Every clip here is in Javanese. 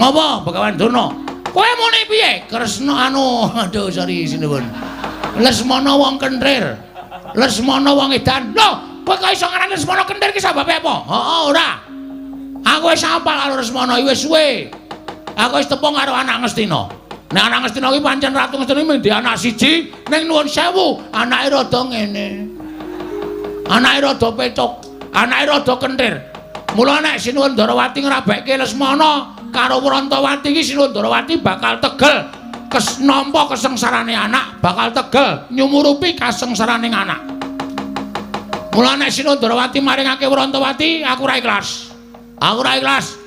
Ngopo Begawan Durna? Kowe muni piye? Kresna anu, aduh sorry sinuwun. Lesmana wong kenthir. Lesmana wong edan. Lho, kowe kok iso ngarani Lesmana kenthir ki sababe apa? Heeh, ora. Aku wis apal karo Lesmana iki wis suwe. Aku wis tepung karo anak Ngastina. Nek anak Ngastina ki pancen Ratu Ngastina mung anak siji, ning nuwun sewu, anake rada ngene. Anake rada pecuk, anake rada kenthir. Mula nek Sinuwun Ndarawati ngrabekke Lesmana karo Wrantawati iki Sinuwun Ndarawati bakal tegel nampa kesengsarane anak, bakal tegel nyumurupi kasengsarane anak. Mula nek Sinuwun Ndarawati maringake Wrantawati, aku ora ikhlas. Aku ora ikhlas.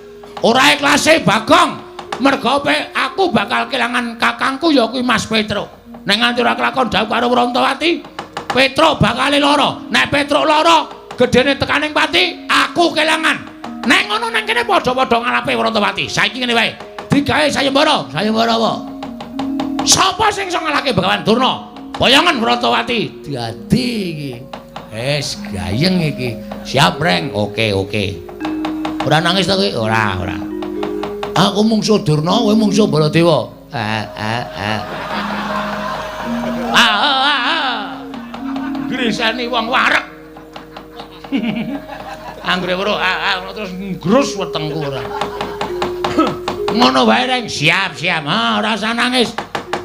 Ora ikhlase Bagong. Merga aku bakal kelangan kakangku ya kuwi Mas Petruk. Nek nganti ora kelakon dhawuh karo Wrantawati, Petruk bakal lara. Nek Petruk lara, gedene tekaning pati, aku kelangan. Nek ngono nang kene padha-padha ngalape Wrantawati. Saiki ngene wae. Digawe sayembara. Sayembara apa? Sapa sing iso ngalahke Begawan Durna? Boyongan Wrantawati. Dadi iki. Wis gayeng iki. Siap, Reng. Oke, oke. Ora nangis ta kowe? Ora, ora. Aku mungsuh Durna, kowe mungsuh Baladewa. Ah, ah, ah. Ah, ah, ah. Grisani wong wareg. Anggere weruh ah, ah, terus ngrus wetengku ora. Ngono wae, Reng. Siap, siap. Ah, ora usah nangis.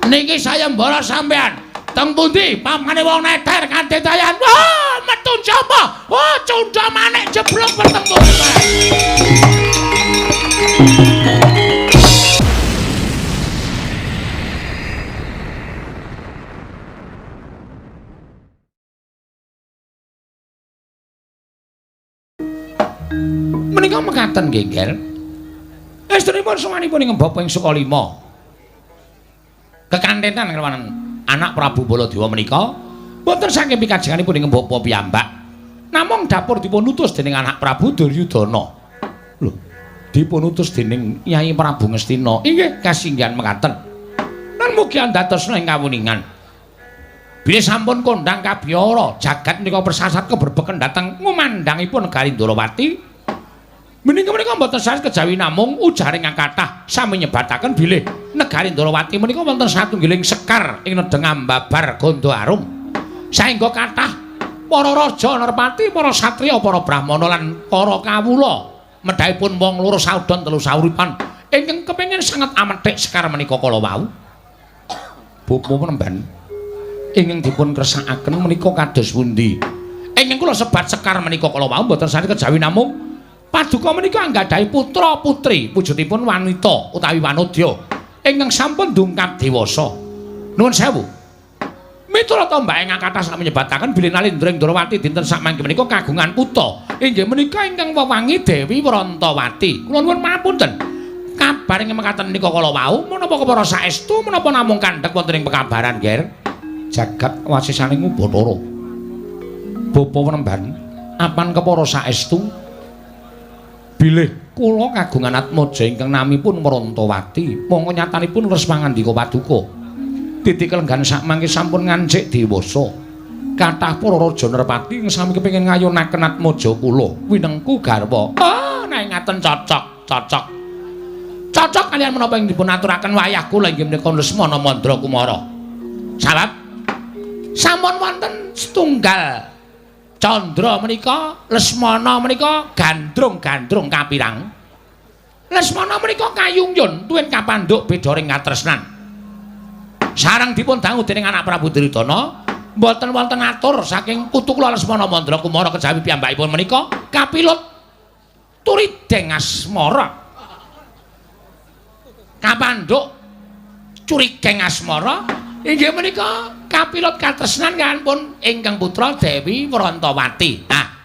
Niki sayembara sampean. Teng pundi pamane wong neter kanthi dayan. Wah, metu sapa? Wah, cundha manik jeblok wetengku. Menika mekaten nggih, Ngger. Estunipun sowanipun ing Bapa ing Sukalima. Kekantenan kelawan anak Prabu Baladewa menika boten saking pikajenganipun ing Bapa piyambak. Namung dapur dipun utus dening anak Prabu Duryudana. Lho, dipun utus dening Nyai Prabu Ngastina. Inggih kasinggihan mekaten. Lan mugi andhatosna ing kawuningan. Bilih sampun kondhang kabiyara jagat menika persasat keberbeken dhateng ngumandhangipun negari Ndorowati. Menika menika mboten sanes kejawi namung ujaring kathah sami nyebataken bilih negari Ndorowati menika wonten satunggiling sekar ing nedheng ambabar Gandha Arum. Saengga kathah para raja nerpati, para satriya, para brahmana lan para kawula medhahipun wong loro saudon telu sauripan ingkang kepengin sanget amethik sekar menika kala wau. Bapa penemban ingkang dipun kersakaken menika kados pundi? Ingkang kula sebat sekar menika kala wau mboten sanes kejawi namung paduka menika anggadhahi putra putri wujudipun wanita utawi wanodya ingkang sampun dungkap dewasa. Nuwun sewu. Miturut ombake ingkang kathah sami nyebataken bilih Nalendra ing Ndorowati dinten sakmangke menika kagungan putra inggih menika ingkang wewangi Dewi Wrantawati. Kula nuwun pangapunten. Kabar ing mekaten menika kala wau menapa kepara saestu menapa namung kandhek wonten ing pekabaran, Ger? Jagat wasisaning Ubathara. Bapa penemban apan kepara saestu bilih kula kagungan atmaja ingkang namipun Wrantawati, mongko nyatanipun leres pangandika paduka. Titik kelenggan sakmangke sampun ngancik dewasa. Kathah para raja nerpati ing sami kepengin ngayunaken atmaja kula winengku garwa. Ah, nek ngaten cocok, cocok. Cocok kalian menapa ing dipun aturaken wayah kula inggih menika Lesmana Mandra Kumara. Sabab sampun wonten setunggal candra menika Lesmana menika gandrung-gandrung kapirang. Lesmana menika kayungyun tuwin kapandhuk beda ring katresnan. Sareng dipun dangu dening anak Prabu Duryudana, mboten wonten atur saking putu kula Lesmana Mandra Kumara kejawi piyambakipun menika kapilut turideng asmara. Kapandhuk curigeng asmara inggih menika kapilut katresnan kaliyan ingkang putra Dewi Wrantawati. Nah,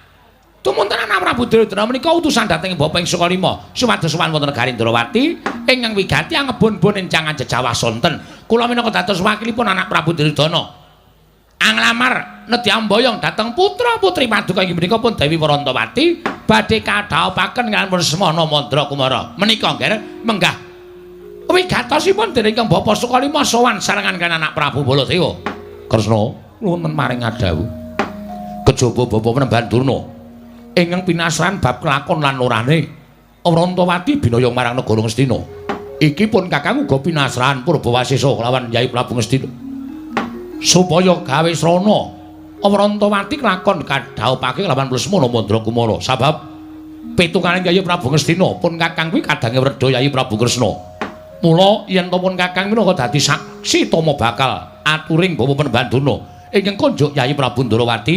tumunten anak Prabu Duryudana menika utusan dhateng Bapa ing Sukalima supados sowan wonten negari Ndorowati ingkang wigati angebun-bun encangan jejawah sonten. Kula minangka dados wakilipun anak Prabu Duryudana. Anglamar nedhi amboyong dhateng putra-putri paduka inggih menika pun Dewi Wrantawati badhe kadhaupaken kaliyan Lesmana Mandra Kumara. Menika nggih menggah wigatosipun dening Kang Bapa Sukalima sowan sarengan kaliyan anak Prabu Baladewa. Kresna nuwun maring adhawuh. Kejaba Bapa Penemban Durna ingkang pinasran bab kelakon lan lorane Wrantawati binaya marang negara Ngastina. Iki pun Kakang uga pinasrahan Purbawasesa kelawan Yai Prabu Ngastina. Supaya gawe srana Wrantawati kelakon kadhaupake kelawan Lesmana Mandra Kumara. Sabab pitungane Yai Prabu Ngastina pun Kakang kuwi kadange wredha Yai Prabu Kresna. Mula yen to pun Kakang minangka dadi saksi tama bakal aturing Bapa Penbandana ingkang konjuk Yai Prabu Ndorowati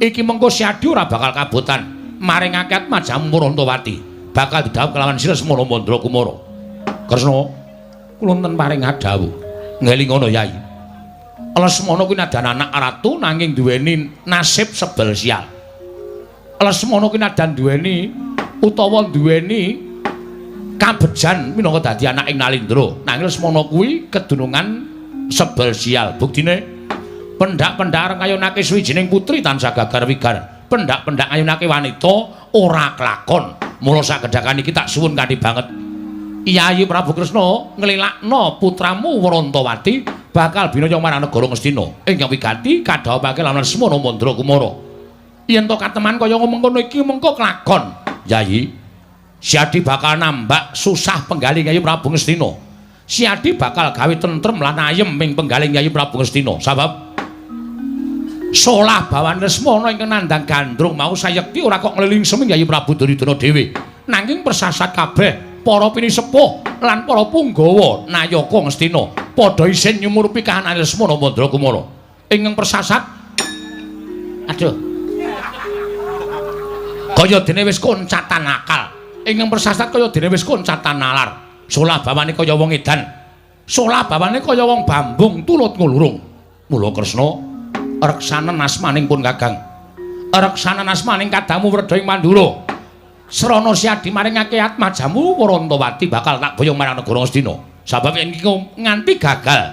iki mengko Siadi ora bakal kabotan maringake atmajamu Wrantawati bakal didhawuh kelawan Sri Lesmana Mandra Kumara. Kresna kula wonten paring dhawuh ngelingono Yai. Lesmana kuwi nadan anak ratu nanging duweni nasib sebel sial. Lesmana kuwi nadan duweni utawa duweni kabejan minangka dadi anak ing Nalindra. Nanging Lesmana kuwi kedunungan sebel sial. Buktine pendak-pendak ngayunake suwijining putri tansah gagar wigar. Pendak-pendak ngayunake wanita ora kelakon. Mula sakedhakan iki tak suwun kanthi banget. Yayi Prabu Kresna nglilakno putramu Wrantawati bakal binaya marang negara Ngastina ingkang wigati kadhawuhake lawan Lesmana Mandra Kumara. Yen to kateman kaya mengkono iki mengko kelakon. Yayi, Siadi bakal nambak susah penggalih Yayi Prabu Ngastina. Siadi bakal gawe tentrem lan ayem ing penggalih Yayi Prabu Ngastina. Sabab solah bawan Lesmana ingkang nandhang gandrung mau sayekti ora kok ngliling seming Yayi Prabu Duryudana dhewe. Nanging persasat kabeh para pinisepuh lan para punggawa nayaka Ngastina padha isin nyumurupi kahanan Lesmana Mandra Kumara. Ingkang persasat aduh kaya dene wis koncatan akal. Ingkang persasat kaya dene wis koncatan nalar. Solah bawane kaya wong edan. Solah bawane kaya wong bambung tulut ngulurung. Mula Kresna reksanen asmaning pun Kakang. Reksanen asmaning kadamu wredha ing Mandura. Srana Siadi maringake atmajamu Wrantawati bakal tak boyong marang negara Ngastina. Sabab yen iki nganti gagal,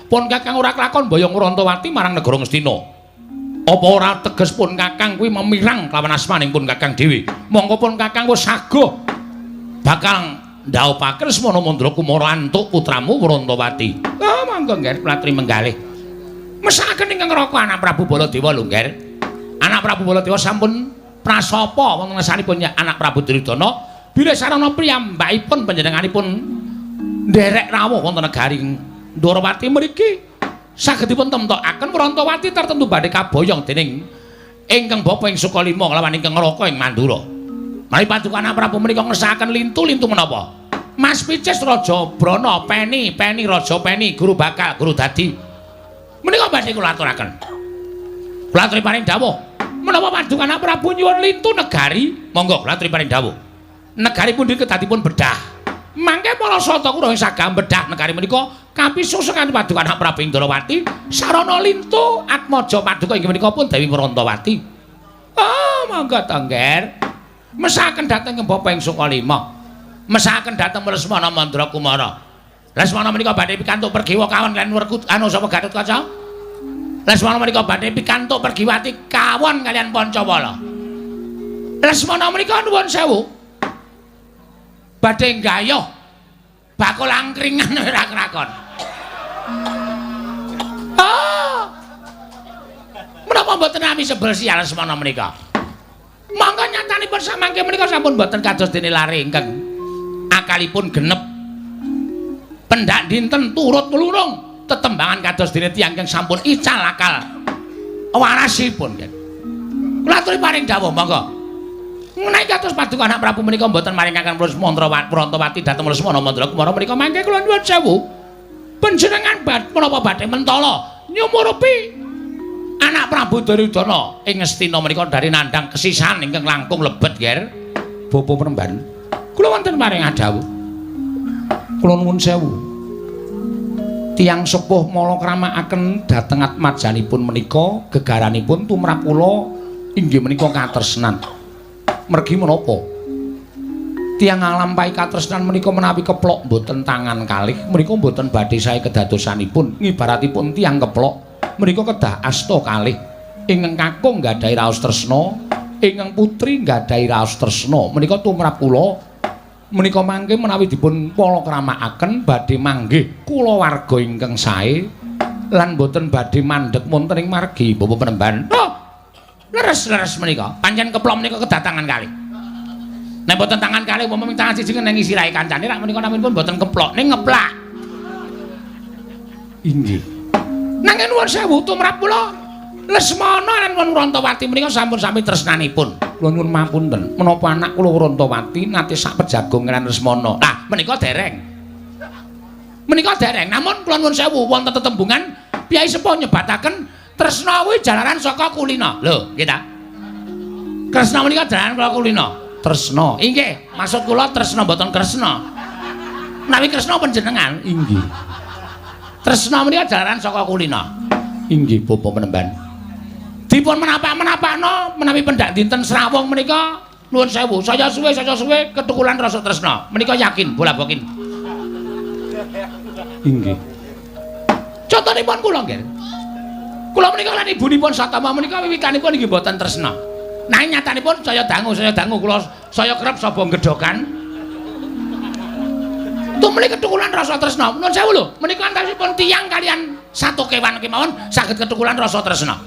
pun Kakang ora kelakon boyong Wrantawati marang negara Ngastina. Apa ora teges pun Kakang kuwi memirang kelawan asmaning pun Kakang dhewe. Mongko pun Kakang wis saguh bakal ndhaupake Lesmana Mandra Kumara antuk putramu Wrantawati. Ah monggo Ngger platri menggalih. Mesakaken ingkang ngraka anak Prabu Baladewa lho Ngger. Anak Prabu Baladewa sampun prasapa wonten ngersanipun anak Prabu Duryudana bilih sarana piyambakipun panjenenganipun nderek rawuh wonten negari Ndorowati mriki sagedipun temtokaken Wrantawati tertentu badhe kaboyong dening ingkang bapa ing Sukalima kelawan ingkang ngraka ing Mandura. Mari paduka anak Prabu menika ngersakaken lintu-lintu menapa? Mas Picis Raja Brana Peni, Peni Raja Peni, guru bakal, guru dadi. Menika badhe kula aturaken. Kula aturi paring dawuh. Menapa paduka anak Prabu nyuwun lintu negari? Monggo kula aturi paring dawuh. Negari pundi kedadipun bedah. Mangke para sata kura ing sagah bedah negari menika kapisusukan paduka anak Prabu Indrawati sarana lintu atmaja paduka inggih menika pun Dewi Wrantawati. Oh, monggo to, Ngger. Mesaken dhateng Bapa ing Sukalima. Mesaken dhateng Lesmana Mandra Kumara. Lesmana menika badhe pikantuk pergiwa kawon kaliyan Werkudara anu sapa Gatotkaca? Lesmana menika badhe pikantuk pergiwati kawon kaliyan Pancawala. Lesmana menika nuwun sewu. Badhe nggayuh bakul angkringan ora krakon. Ah. Menapa mboten nami sebel sial Lesmana menika? Monggo nyatanipun samangke menika sampun mboten kados dene lare ingkang akalipun genep. Pendak dinten turut mlurung tetembangan kados dene tiyang ingkang sampun ical akal warasipun. Kula aturi paring dawuh monggo. Menawi kados paduka anak Prabu menika mboten maringaken Wrantawati dhateng Lesmana Mandra Kumara menika mangke kula nyuwun sewu. Panjenengan menapa badhe mentala nyumurupi anak Prabu Duryudana ing Ngastina menika dari nandhang kesisan ingkang langkung lebet, Ger. Bapa Premban, kula wonten paring dawuh. Kula nuwun sewu. Tiyang sepuh mala kramakaken dhateng atmajanipun menika gegaranipun tumrap kula inggih menika katresnan. Mergi menapa? Tiyang nglampahi katresnan menika menawi keplok mboten tangan kalih menika mboten badhe sae kedadosanipun. Ngibaratipun tiyang keplok menika kedah asta kalih. Ingkang kakung nggadahi raos tresna, ingkang putri nggadahi raos tresna. Menika tumrap kula menika mangke menawi dipun palakramakaken badhe manggih kulawarga ingkang sae lan boten badhe mandheg wonten ing margi Bapak Penemban. Oh, leres-leres menika. Pancen keplok menika kedatangan kalih. Nek mboten tangan kalih umpama ming tangan siji ngenengi sirahe kancane rak menika naminipun mboten keplok, ning ngeplak. Inggih. Nanging nuwun sewu tumrap kula Lesmana lan Wurantawati menika sampun sami tresnanipun. Kula nyuwun mapunten, menapa anak kula Wurantawati nate sak pejagong lan Lesmana? Lah menika dereng. Menika dereng, namun kula nyuwun sewu wonten tetembungan piyai sepuh nyebataken tresna kuwi jalaran saka kulina. Lho, nggih ta? Kresna menika jalaran kula kulina. Tresna. Inggih, maksud kula tresna mboten Kresna. Menawi Kresna panjenengan, inggih. Tresna menika jalaran saka kulina. Inggih, Bapak Penemban. Dipun menapak-menapakno menawi pendak dinten srawung menika nuwun sewu, saya suwe ketukulan rasa tresna. Menika yakin bola bokin. Inggih. Contonipun kula nggih. Kula menika lan ibunipun Satama menika wiwitanipun inggih mboten tresna. Nanging nyatanipun saya dangu kula saya kerep saba gedhokan. Tumuli ketukulan rasa tresna. Nuwun sewu lho, menika antawisipun tiyang kalian satu kewan kemawon saged ketukulan rasa tresna.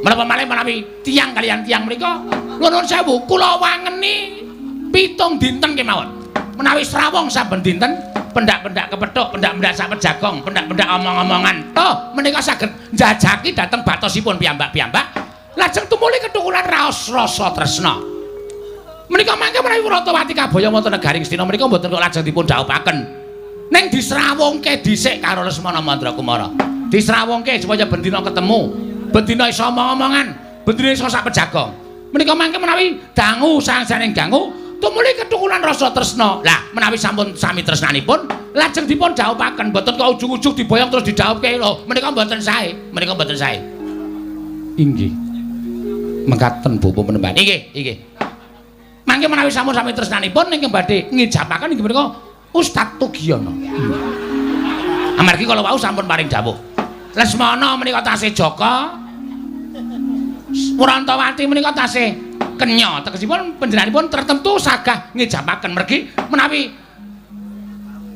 Menapa malih menawi tiyang kalian tiyang menika nuwun sewu kula wangeni 7 dinten kemawon. Menawi srawung saben dinten pendak-pendak kepethuk, pendak-pendak sak pejagong, pendak-pendak omong-omongan. Oh, menika saged njajaki dhateng batosipun piyambak-piyambak. Lajeng tumuli ketukulan raos rasa tresna. Menika mangke menawi Wurantawati kabaya wonten negaring Ngastina menika mboten kok lajeng dipun dhawuhaken. Ning disrawungke dhisik karo Lesmana Mandrakumara. Disrawungke supaya bendina ketemu, bendina iso omong-omongan, bendina iso sak pejagong. Menika mangke menawi dangu sang-saning dangu tumuli ketukulan rasa tresna. Lah, menawi sampun sami tresnanipun, lajeng dipun dhawuhaken, mboten kok ujug-ujug diboyong terus didhawuhke lho. Menika mboten sae, menika mboten sae. Inggih. Mekaten Bapak Penemban. Inggih, inggih. Mangke menawi sampun sami tresnanipun ingkang badhe ngijabaken inggih menika Ustaz Tugiono. Amargi kala wau sampun paring dawuh. Lesmana menika tasih jaka. Wurantawati menika tasih kenya. Tegesipun panjenenganipun tertentu sagah ngijabaken mergi menawi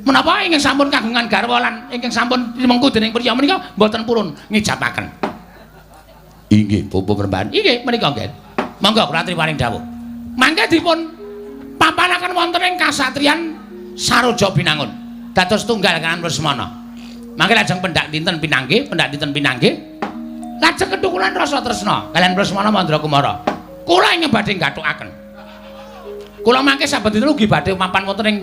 menapa ingkang sampun kagungan garwa lan ingkang sampun limengku dening priya menika mboten purun ngijabaken. Inggih, Bapak Penemban. Inggih, menika nggih. Monggo kula aturi paring dawuh. Mangke dipun papanaken wonten ing kasatriyan Saroja Binangun. Dados tunggal kaliyan Lesmana. Mangke lajeng pendak dinten pinanggih, pendak dinten pinanggih. Lajeng ketukulan rasa tresna kaliyan Lesmana Mandrakumara. Kula ingkang badhe nggathukaken. Kula mangke saben dinten ugi badhe mapan wonten ing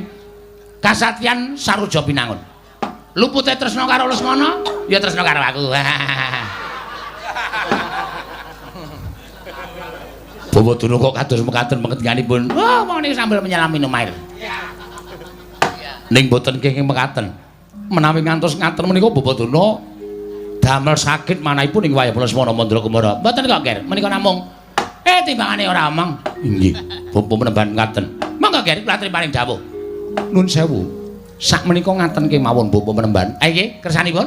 kasatriyan Saroja Binangun. Lupute tresna karo Lesmana, ya tresna karo aku. Bawa durung kok kados mekaten pengertianipun. Wah, wong niku sambil menyelam minum air. Ning boten kenging mekaten. Menawi ngantos ngaten menika Bapak Durna damel sakit manahipun ing wayah Lesmana Mandrakumara. Mboten kok, Ger. Menika namung timbangane ora omong. Inggih, Bapak Penemban ngaten. Monggo, Ger, kula aturi paring dawuh. Nun sewu. Sak menika ngaten kemawon Bapak Penemban. Nggih, kersanipun.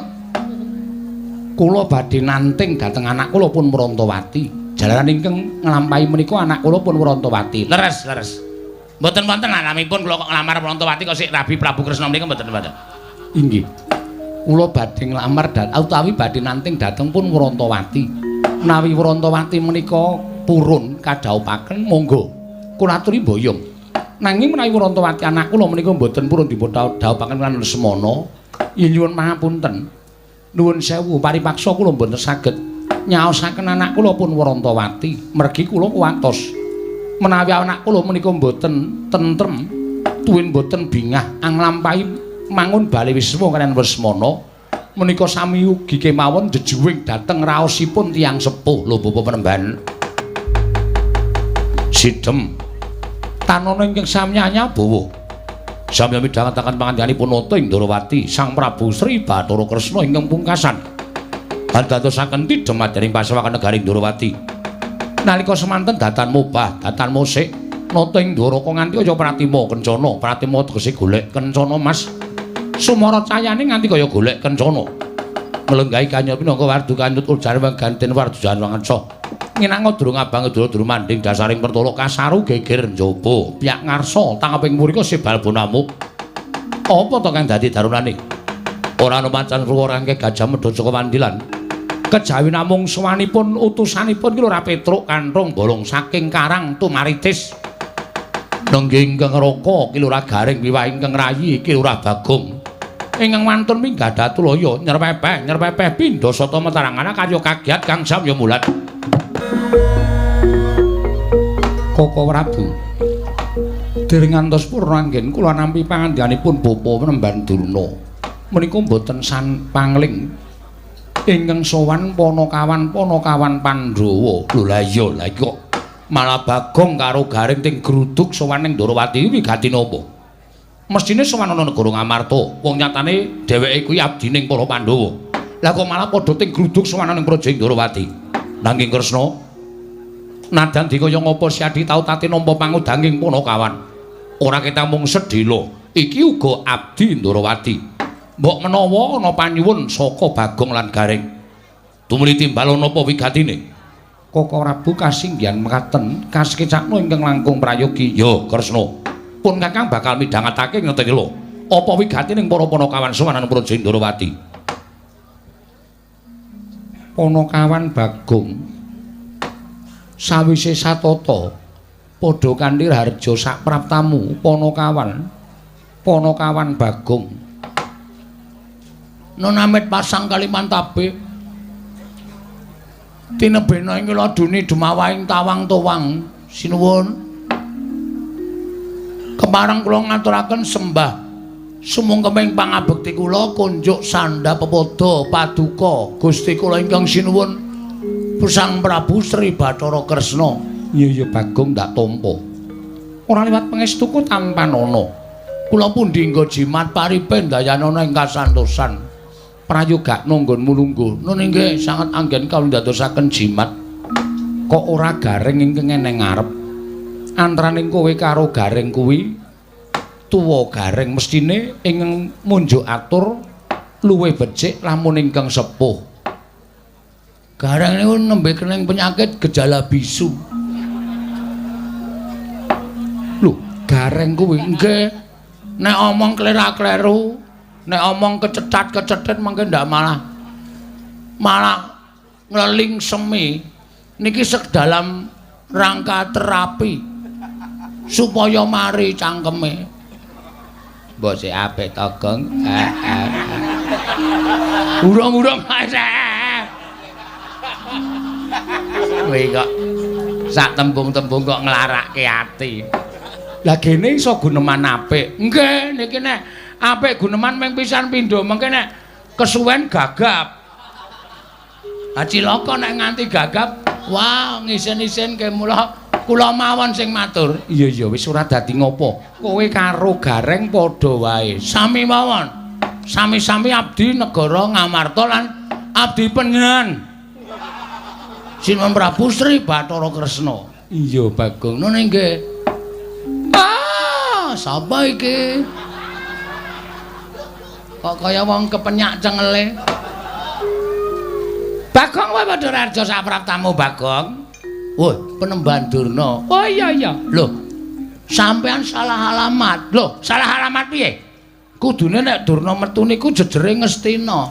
Kula badhe nanting dhateng anak kula pun Wurantawati. Jalaran ingkang nglampahi menika anak kula pun Wurantawati. Leres, leres. Mboten wonten alamipun kula kok nglamar Wurantawati kok sik Rabi Prabu Kresna menika mboten wonten. Inggih. Kula badhe nglamar utawi badhe nanting dhateng pun Wurantawati. Menawi Wurantawati menika purun kadhawuhaken monggo. Kula aturi mboyong. Nanging menawi Wurantawati anak kula menika mboten purun dipun dhawuhaken lan Lesmana, yen nyuwun pangapunten. Nuwun sewu paripaksa kula mboten saged nyaosaken anak kula pun Wurantawati, mergi kula kuwatos menawi anak kula menika mboten tentrem tuwin mboten bingah anglampahi mangun bali wisma kaliyan Lesmana menika sami ugi kemawon jejuwing dhateng raosipun tiyang sepuh. Lho Bapak Penemban, sidem tanana ingkang samyanya bawa samya midhangetaken pangandikanipun Nata ing Ndorowati Sang Prabu Sri Bathara Kresna ingkang pungkasan andadosaken tidhem madyaning pasewakan negari Ndorowati. Nalika semanten datan mubah, datan musik, nata ing Ndoraka nganti kaya pratima kencana, pratima tegese golek kencana Mas. Sumara cayane nganti kaya golek kencana. Nglenggahi kanya pinangka wardu kanyut ujar ganten wardu jan wanganca. Nginanga durung abang durung manding dasaring pertolo kasaru geger njaba piyak ngarsa tangeping murika sebal bonamu. Apa to kang dadi darunane? Ora ana macan ruwa rangke gajah medha saka wandilan. Kejawi namung sowanipun utusanipun ki ora Petruk kanthong bolong saking karang tumaritis. Nenggih ingkang Raka Ki Lurah Gareng wiwah ingkang rayi Ki Lurah Bagong. Ingkang wantun minggah datulaya nyerpepeh nyerpepeh pindha sata metarangana karya kagiat kang samya mulat. Koko Prabu, dereng ngantos purna anggen kula nampi pangandikanipun Bapa Penemban Durna. Menika mboten san pangling ingkang sowan panakawan panakawan Pandhawa. Lho lah iya, lah iki kok malah Bagong karo Gareng ting gruduk sowan ning Ndorowati wigati napa? Mesthine sowan ana negara Ngamarta. Wong nyatane dheweke kuwi abdining para Pandhawa. Lah kok malah padha ting gruduk sowan ning Praja Ndorowati. Nanging Kresna, nadan dikaya ngapa Siadi tau tate nampa pangudanging panakawan. Ora ketang mung sedhela, iki uga abdi Ndorowati. Mbok menawa ana panyuwun saka Bagong lan Gareng. Tumuli timbal napa wigatine? Koko Prabu kasinggihan mekaten kasekecakno ingkang langkung prayogi. Ya, Kresna. Pun Kakang bakal midhangetake ngeteki lho. Apa wigatine para panakawan sowan Praja Ndorowati? Panakawan Bagong sawise satata padha kanthi raharja sapraptamu panakawan panakawan Bagong. Nonamit pasang Kalimantabe tinebena ing laduni dumawahing tawang towang. Sinuwun kepareng kula ngaturaken sembah sumungkeming pangabekti kula kunjuk sandha pepoda paduka Gusti kula ingkang sinuwun Sang Prabu Sri Bathara Kresna. Iya iya Bagong ndak tampa. Ora liwat pangestuku tampanana. Kula pundi nggo jimat paripe ndayanana ing kasantosan. Prayogakna nggonmu lungguh. Nun inggih sanget anggen kawula ndadosaken jimat. Kok ora Gareng ingkang eneng ngarep? Antaraning kowe karo Gareng kuwi tuwa Gareng mesthine ingkang munjuk atur luwih becik lamun ingkang sepuh. Gareng niku nembe kening penyakit gejala bisu. Lho, Gareng kuwi nggih nek omong klera-kleru, nek omong kecetat-kecetit mangke ndak malah malah ngleling semi. Niki sek dalam rangka terapi supaya mari cangkeme. Mbok sik apik to, Gong. Urung-urung kowe kok sak tembung-tembung kok nglarake ati. Lah gene iso guneman apik. Nggih, niki nek apik guneman ming pisan pindho, mengke nek kesuwen gagap. Ha cilaka nek nganti gagap, wah ngisin-isin ke mula kula mawon sing matur. Iya iya wis ora dadi ngopo. Kowe karo Gareng padha wae. Sami mawon. Sami-sami abdi negara Ngamarta lan abdi panjenengan. Sinuwun Prabu Sri Bathara Kresna. Iya Bagong. Nun nggih. Ah, sapa iki? Kok kaya wong kepenyak cengele. Bagong wae padha raja sapraptamu Bagong. Wah, Penemban Durna. Oh iya iya. Lho, sampean salah alamat. Lho, salah alamat piye? Kudune nek Durna metu niku jejere Ngastina.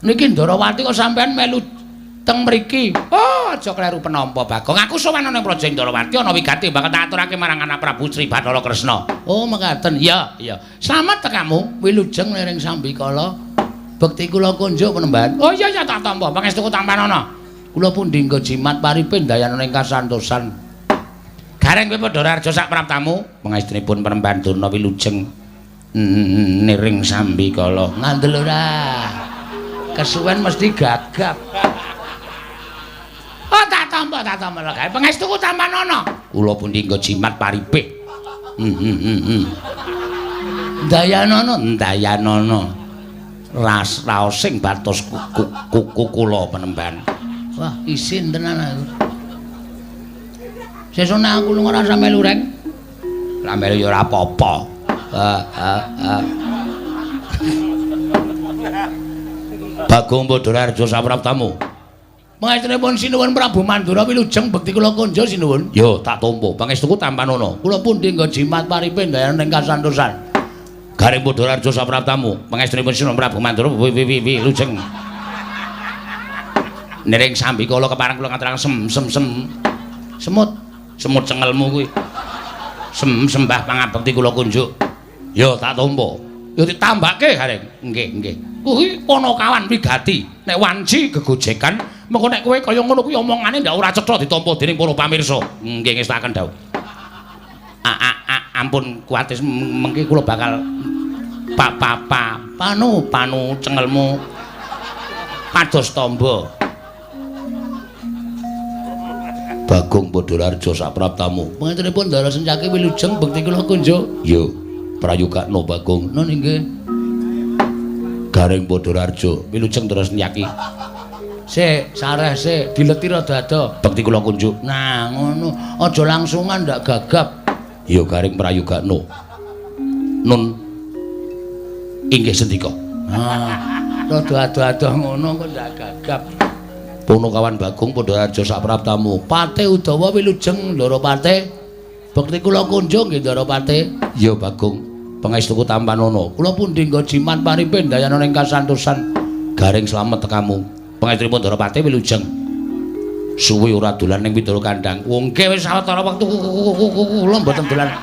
Niki Ndorowati kok sampean melu teng mriki. Oh, aja kleru penampa Bagong. Aku sowan ana Praja Ndorowati ana wigati bakal tak aturake marang anak Prabu Sri Bathara Kresna. Oh, mekaten. Iya, iya. Slamet tekamu, wilujeng liring sambikala. Bekti kula kunjuk Penemban. Oh iya iya tak tampa. Pangestuku tampanana. Kula pundi nggo jimat paripe ndayanana ing kasantosan. Gareng kowe padha raharja sak praptamu. Pangestunipun Penemban Durna wilujeng niring sambikala. Ngandel ora. Kesuwen mesti gagap. Oh tak tampa lho gawe pangestuku tampanana. Kula pundi nggo jimat paripe. Ndayanana, ndayanana. Ras raosing batos kuku kula Penemban. Wah, isin tenan aku. Sesuk nek aku lunga ora melu reng. Ora melu ya ora apa-apa. Bagong Badararja sapraptamu. Pangestunipun sinuwun Prabu Mandura wilujeng bekti kula konjo sinuwun. Yo tak tampa. Pangestuku tampanana. Kula pundi nggo jimat paripe ndayanana ing kasantosan. Gareng Badararja sapraptamu. Pangestunipun sinuwun Prabu Mandura wilujeng. Niring sambikala kepareng kula ngaturaken sem sem sem. Semut, semut cengelmu kuwi. Sembah pangabekti kula kunjuk. Ya tak tampa. Ya ditambahke Gareng. Nggih, nggih. Kuwi Panakawan wigati. Nek wanci gegojekan, mengko nek kowe kaya ngono kuwi omongane ndak ora cetha ditampa dening para pamirsa. Nggih, ngestaken dawuh. Ampun kuwatir mengki kula bakal pa pa pa panu panu cengelmu pados tamba. Bagong Badararja sapraptamu. Pangantenipun Ndara Sencaki wilujeng bekti kula kunjuk. Ya, prayogakno Bagong. Nun inggih. Gareng Badararja wilujeng Ndara Sencaki. Sik, sareh sik, dileti rada ado. Bekti kula kunjuk. Nah, ngono. Aja langsungan ndak gagap. Ya Gareng prayogakno. Nun inggih sendika. Nah, rada ado-ado ngono kok ndak gagap. Punakawan Bagong Badararja sapraptamu. Pate Udawa wilujeng Ndara Pate. Bekti kula kunjung nggih Ndara Pate. Ya Bagong, pangestuku tampanana. Kula pundi nggo jimat paripe ndayana ing kasantosan. Gareng slamet tekamu. Pangestunipun Ndara Pate wilujeng. Suwi ora dolan ning Widara Kandang. Wong nggih wis sawetara wektu kula mboten dolan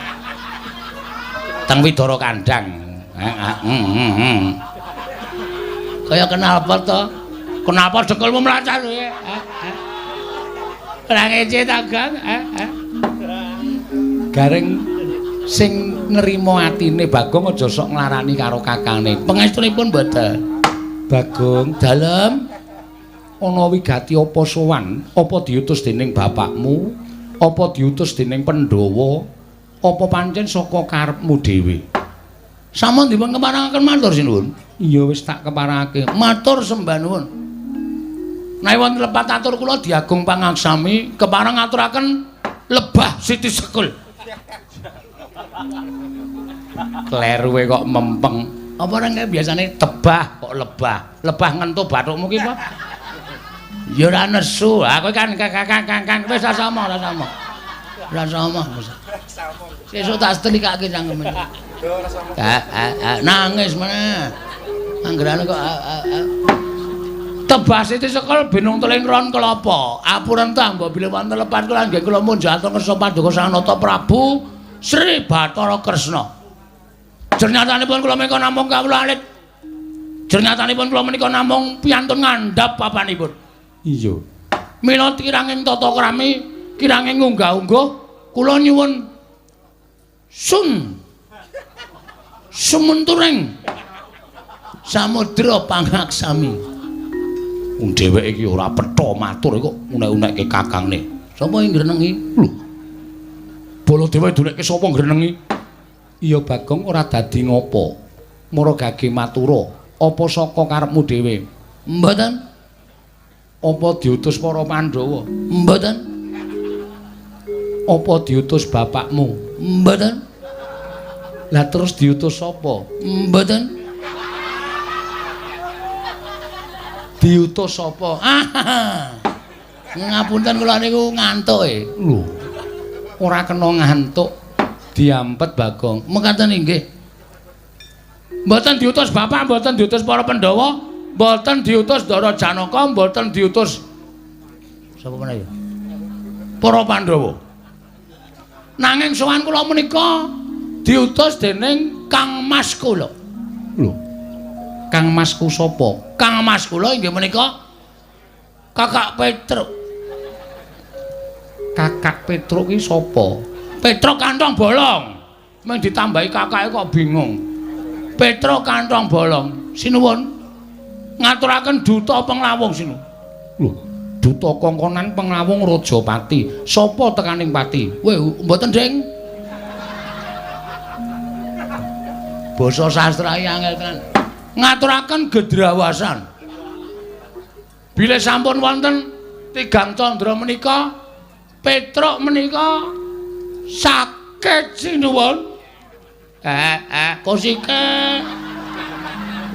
teng Widara Kandang. Kaya kenal apa to? Kenapa dekelmu mlacat kowe? Ora ngece ta, Gang? Gareng sing nrimo atine Bagong aja sok nglarani karo kakangne. Pangestunipun mboten. Bagong, dalem ana wigati apa sowan? Apa diutus dening bapakmu? Apa diutus dening Pandhawa? Apa pancen saka karepmu dhewe? Sampun dipun keparengaken matur sinuwun. Iya wis tak keparengake. Matur sembah nuwun. Nek wonten lepat atur kula diagung pangaksami kepareng ngaturaken lebah Siti Sekul. Kleruwe kok mempeng. Apa ora kae biasane tebah kok lebah. Lebah ngentu bathukmu ki apa? Ya ora nesu. Ha kowe kan kang wis ora sama, ora sama. Ora sama. Sesuk tak setelikake cangkeme. Nangis meneh. Anggerane kok Tebah Siti Sekul binung teling ron kelapa. Apurentah mbok bilih wonten lepat kula nggih kula munjatur ngersa paduka Sang Nata Prabu Sri Bathara Kresna. Jernyatanipun kula menika namung kawula alit. Jernyatanipun kula menika namung piyantun ngandhap papanipun. Iya. Mila kiranging tata krami, kiranging unggah-ungguh kula nyuwun sun sumunturing samudra pangaksami. Wong dheweke iki ora petha matur kok unek-unekke kakangne. Sapa sing ngrenengi? Lho. Baladewa dunekke sapa ngrenengi? Iya Bagong ora dadi ngopo. Mara gage matura, apa saka karepmu dhewe? Mboten. Apa diutus para Pandhawa? Mboten. Apa diutus bapakmu? Mboten. Lah terus diutus sapa? Mboten. Diutus sapa? Ngapunten kula niku ngantuk e. Lho. Ora kena ngantuk. Diampet Bagong. Mekaten inggih. Mboten diutus bapak, mboten diutus para Pandhawa, mboten diutus Ndara Janaka, mboten diutus sapa meneh ya? Para Pandhawa. Nanging sowan kula menika diutus dening Kang Mas kula. Lho. Kang Masku sapa? Kang Mas kula inggih menika Kakak Petruk. Kakak Petruk ki sapa? Petruk kantong bolong. Mung ditambahi kakake kok bingung. Petruk kantong bolong. Sinuwun. Ngaturaken duta penglawung sinuwun. Lho, duta kongkonan penglawung Rajapati. Sapa tekaning pati? Weh, mboten, Ding. Basa sastra iki angel tenan. Ngaturaken gedrawasan. Bilih sampun wonten tigang candra menika, Petruk menika sakit sinuwun. Kosike.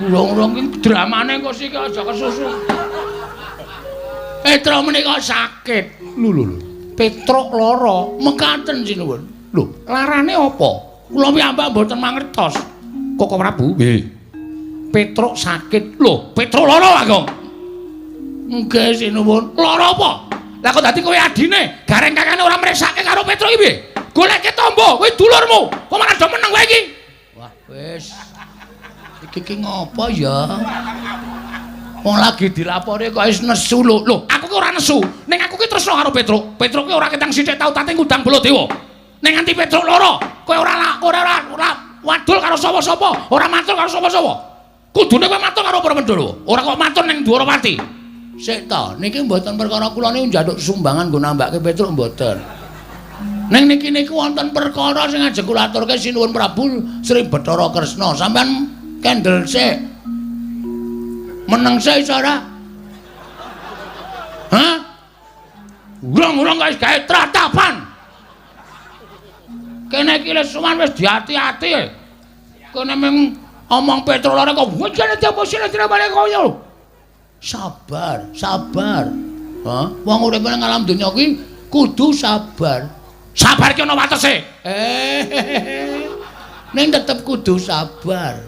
Urung-urung iki dramane kosike aja kesusu. Petruk menika sakit. Lho lho lho. Petruk lara, mekaten sinuwun. Lho, larane apa? Kula piyambak mboten mangertos. Koko Prabu? Nggih. Petruk sakit. Lho, Petruk lara, Bagong. Nggih sinuwun. Lara apa? Lah kok dadi kowe adine, gareng kakane ora mresake karo Petruk iki piye? Goleke tombo, kuwi dulurmu. Kok malah do meneng kowe iki? Wah, wis. Iki ki ngopo ya? Wong lagi dilapori kok wis nesu lho. Lho, aku ki ora nesu. Ning aku ki tresno karo Petruk. Petruk ki ora ketang sithik tau tate ngundang Baladewa. Ning nganti Petruk lara, kowe ora ora wadul karo sapa-sapa, ora matur karo sapa-sapa. Kudune kowe matur karo para Pandhawa. Ora kok matur ning Dwarawati. Sik ta, niki mboten perkara kula niku njaluk sumbangan nggo nambake Petruk mboten. Ning niki niku wonten perkara sing ajeng kula aturke sinuwun Prabu Sri Bathara Kresna. Sampeyan kendel sik. Meneng sik iso ora? Hah? Urung-urung kok wis gawe tratapan. Kene iki wis suwan wis diati-ati. Kene mung omong Petruk lara kok wujane diapa sine balik kaya. Sabar, sabar. Hah? Wong urip nang alam donya kuwi kudu sabar. Sabar ki ana watese. Ning tetep kudu sabar.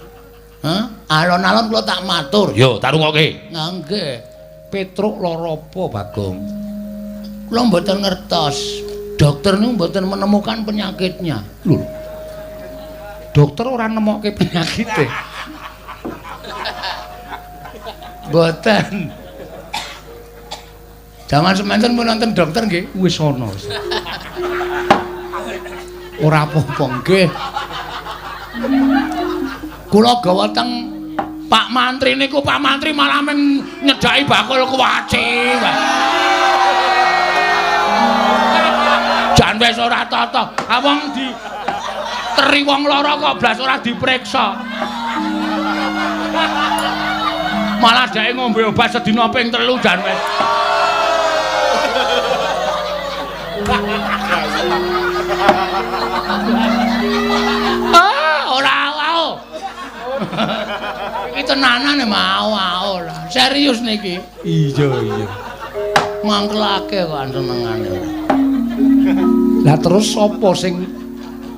Hah? Alon-alon kula tak matur. Yo, tak rungokke. Nggih. Petruk lara apa, Bagong? Kula mboten ngertos. Dokter niku mboten menemukan penyakitnya. Lho. Dokter ora nemokke penyakite. Mboten. Jaman semanten pun nonton dokter nggih? Wis ana. Ora apa-apa nggih. Kula gawa teng Pak Mantri niku, Pak Mantri malah meng nyedhaki bakul kuwaci. Jan wis ora tata. Ha wong di teri wong lara kok blas ora diperiksa. Malah dheke ngombe obat sedina ping 3 jan wis. Ah, ora au. Iki tenanan mau au lah. Serius niki. Iya, iya. Mangkelake kok senengane. Lah terus sapa sing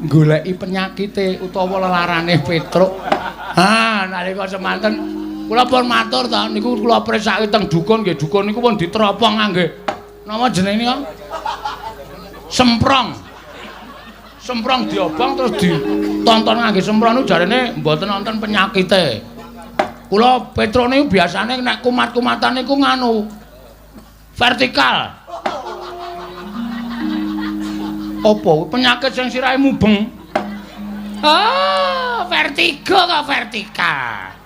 goleki penyakite utawa lelarane Petruk? Ha, nalika semanten kula pun matur ta niku kula presake teng dukun nggih, dukun niku pun diteropong ngangge napa jenenge nika? Semprong. Semprong diobong terus ditonton ngangge semprong niku jarene mboten wonten penyakite. Kula Petruk niku biasane nek kumat-kumatan niku nganu vertikal. Apa penyakit sing sirahe mubeng? Ah, vertigo kok vertikal.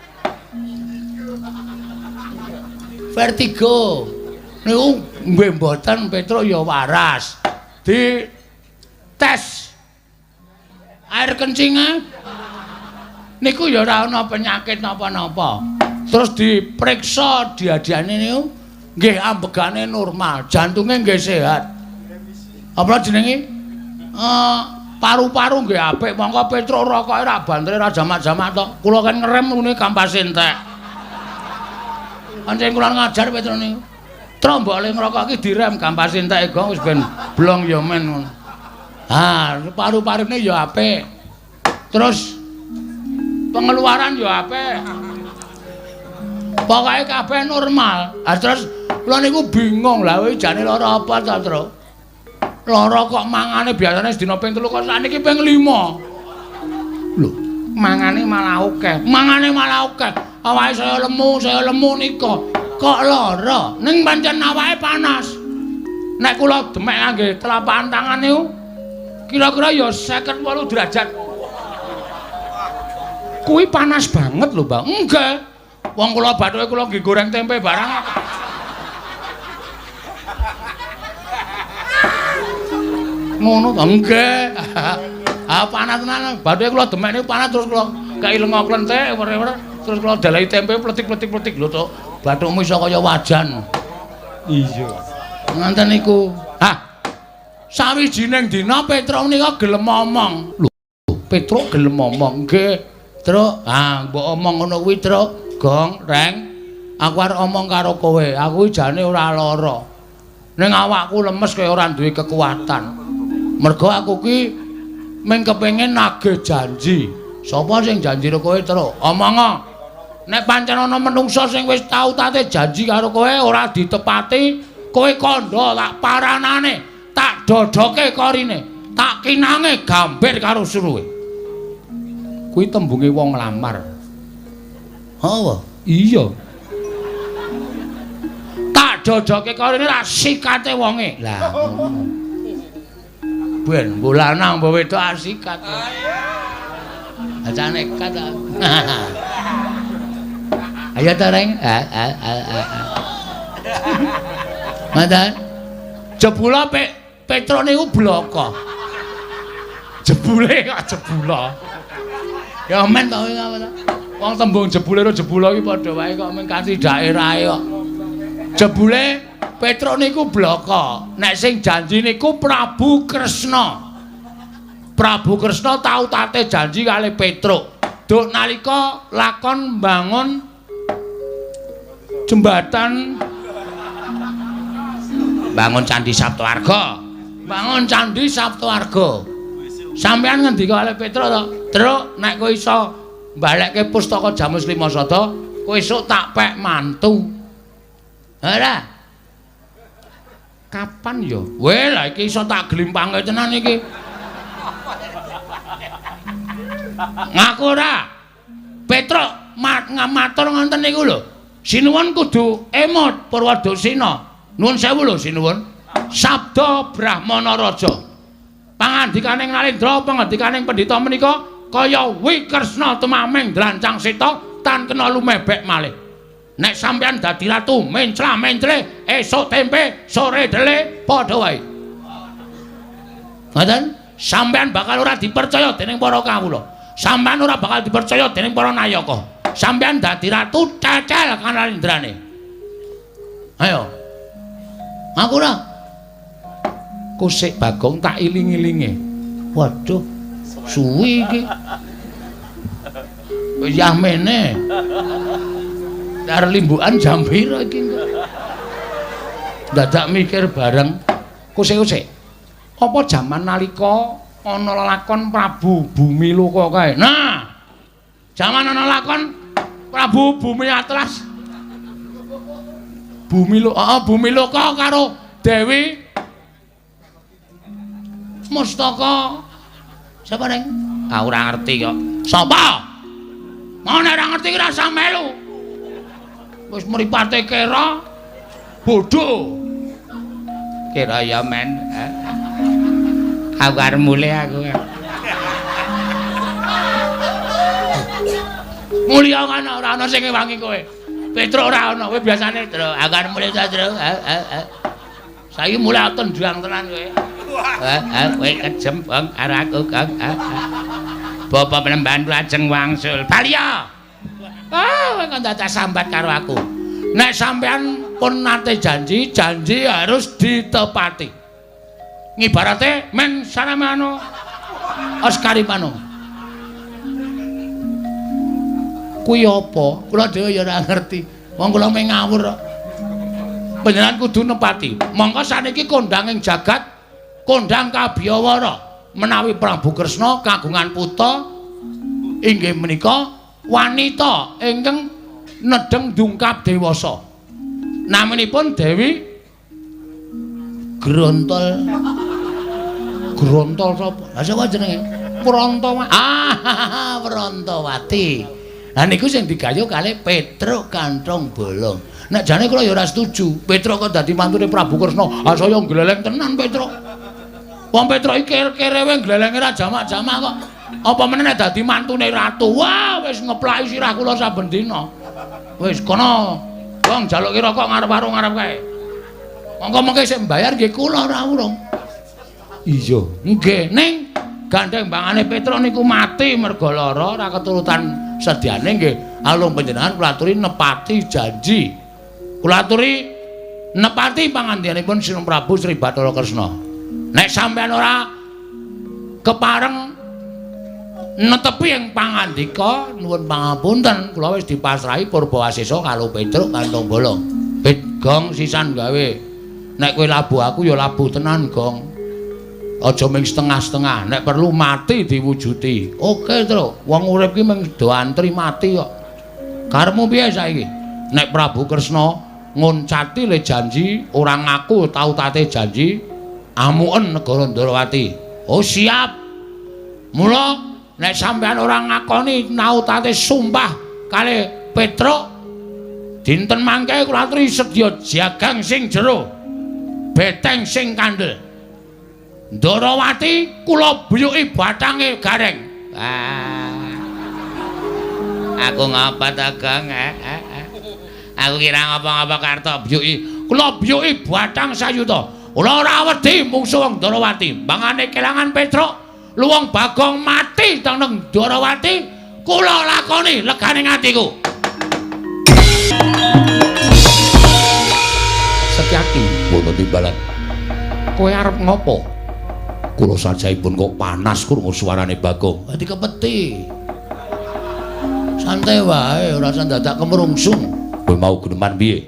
Vertigo. Niku nggih mboten Petruk ya waras. Di tes air kencingnya niku ya ora ana penyakit napa-napa. Terus diperiksa diadiane niku nggih ambegane normal, jantunge nggih sehat. Apa jenenge? Paru-paru nggih apik, mongko Petruk rokoke ra bantere ra jamak-jamak to. Kula kan ngerem ngene kampase entek. Pancen kula ngajar Petruk niku. Tro mbok le ngrokok iki direm kampase entek gong wis ben blong ya men ngono. Ha, paru-parune ya apik. Terus pengeluaran ya apik. Pokoke kabeh normal. Ha terus kula niku bingung lah kowe jane lara apa ta, Tru? Lara kok mangane biasane sedina ping 3 kok sakniki ping 5. Lho, mangane malah akeh. Mangane malah akeh. Awake saya lemu nika. Kok lara? Ning pancen awake panas. Nek kula demek ngangge telapak tangan niku kira-kira ya 58 derajat. Kuwi panas banget lho, Mbak. Nggih. Wong kula bathuke kula nggih goreng tempe barang. Ngono to? Nggih. Ah panas tenan. Bathuke kula demek niku panas terus kula kei lenga klenthek wer-wer terus kula dalahi tempe pletik-pletik-pletik lho to. Bathukmu iso kaya wajan. Iya. Ngoten niku. Hah. Sawijining dina Petruk menika gelem omong. Lho, Petruk gelem omong. Nggih, Truk. Ah, mbok omong ngono kuwi, Truk. Gong, Reng. Aku arep omong karo kowe. Aku jane ora lara. Ning awakku lemes kaya ora duwe kekuatan. Mergo aku ki mung kepengin nagih janji. Sapa sing janji karo kowe, Truk? Omongo. Nek pancen ana menungsa sing wis tau tate janji karo kowe ora ditepati, kowe kandha tak paranane, tak dodoke korine. Tak kinange gambir karo suruhe. Kuwi tembunge wong nglamar. Apa? Iya. Tak jojoke karo ini ra sikate wonge. Lah ngono. Ben mbok lanang mbok wedok asikat. Aja nekat. Ayo ta Reng. Mantan. Jebula Petruk niku bloko. Jebule kok jebula. Ya men to apa ta? Wong tembung jebule karo jebula iki padha wae kok mung kanthi daerahe kok. Jebule Petruk niku bloko. Nek sing janji niku Prabu Kresna. Prabu Kresna tau tate janji kali Petruk. Duk nalika lakon mbangun jembatan, bangun Candi Saptawarga. Bangun Candi Saptawarga. Sampeyan ngendika kali Petruk to? Truk, nek kowe iso balekke pustaka Jamus Lima Sada, kowe esuk tak pek mantu. Ora. Kapan ya? Weh, lah iki iso tak glimpange tenan iki. Ngaku ora? Petruk matur ngoten niku lho. Sinuwun kudu emot Purwadasina. Nuwun sewu lho sinuwun. Sabda Brahmana Raja. Pangandikaning Nalendra, pangandikaning pendhita menika kaya Wikresna tumaming drancang seta tan kena lumebek malih. Nek sampeyan dadi ratu mencla-mencle esuk tempe sore dele padha wae. Ngoten? Sampeyan bakal ora dipercaya dening para kawula. Sampeyan ora bakal dipercaya dening para nayaka. Sampeyan dadi ratu cecel kanalendrane. Ayo. Aku ora. Kusik Bagong tak iling-ilinge. Waduh, suwi iki. Wis yahmene. Dar limbukan jam pira iki engko? Dadak mikir bareng. Kusik-kusik. Apa jaman nalika ana lakon Prabu Bumiloka kae? Nah, jaman ana lakon Prabu Bumi Atlas. Bumiloka, heeh, Bumiloka karo Dewi Mustaka. Sapa, Reng? Ah, ora ngerti kok. Sapa? Mau nek ora ngerti ki rasa melu. Wis mripate kera bodho. Kira ya men. Aku arep mulih aku. Mulya kan ora ana sing ngewangi kowe. Petruk ora ana, kowe biasane, Truk. Aku arep mulih ta, Truk. Saiki mulih tendang tenan kowe. Kowe kejem, Bang, karo aku, Kang. Bapak penemban lajeng wangsul. Baliya. Ah, kowe kok dadak sambat karo aku. Nek sampean pun nate janji, janji harus ditepati. Ngibarate men saramano Oskarimano. Kuwi apa? Kula dhewe ya ora ngerti. Wong kula mung ngawur kok. Panjenengan kudu nepati. Mongko saniki kondang ing jagat, kondang kabiyawara menawi Prabu Kresna kagungan putra inggih menika wanita ingkang nedheng dungkap dewasa. Naminipun Dewi Grontol. Grontol sapa? Lah sapa jenenge? Prantawati. Ah, Prantawati. Lah niku sing digayuh kalih Petruk Kanthong Bolong. Nek jane kula ya ora setuju. Petruk kok dadi mantune Prabu Kresna. Ah saya gleleng tenan Petruk. Wong Petruk iki kerewe glelenge ra jamak-jamak kok. Apa meneh nek dadi mantune ratu? Wah, wis ngeplaki sirah kula saben dina. Wis kono wong jaluki rokok ngarep warung ngarep kae. Monggo mengke sing mbayar nggih kula ora urung. Iya, nggih ning gandeng bangane Petruk niku mati merga lara ora keturutan sediane nggih. Alung panjenengan kula aturi nepati janji. Kula aturi nepati pangandikanipun Sinun Prabu Sri Bathara Kresna. Nek sampeyan ora kepareng netepi ing pangandika nuwun pangapunten kula wis dipasrahi Purbawasesa karo Petruk Kanthong Bolong. Pit gong sisan gawe. Nek kowe labuh aku ya labuh tenan, Gong. Aja ming setengah-setengah, nek perlu mati diwujuti. Oke, Truk. Wong urip ki mung do antri mati kok. Karepmu piye saiki? Nek Prabu Kresna ngoncati le janji, ora ngaku tau tate janji, amuken negara Ndrawati. Oh siap. Mula nek sampean ora ngakoni nautate sumpah kalih Petruk, dinten mangke kula aturi sedya jagang sing jero, beteng sing kandel. Ndarawati kula buyuki bathange Gareng. Ah. Aku ngapa ta, Gong? Aku kira ngapa-ngapa karto buyuki. Kula buyuki bathang sayuta. Kula ora wedi mungsuh wong Ndarawati. Mangane kelangan Petruk, luwung Bagong mati teng Ndarawati, kula lakoni legane atiku. Setyaki wonten timbalan. Kowe arep ngopo? Kula sajaipun kok panas krungu suarane Bagong. Dadi kepeti. Santai wae, ora usah dadak kemrungsung. Kowe mau guneman piye?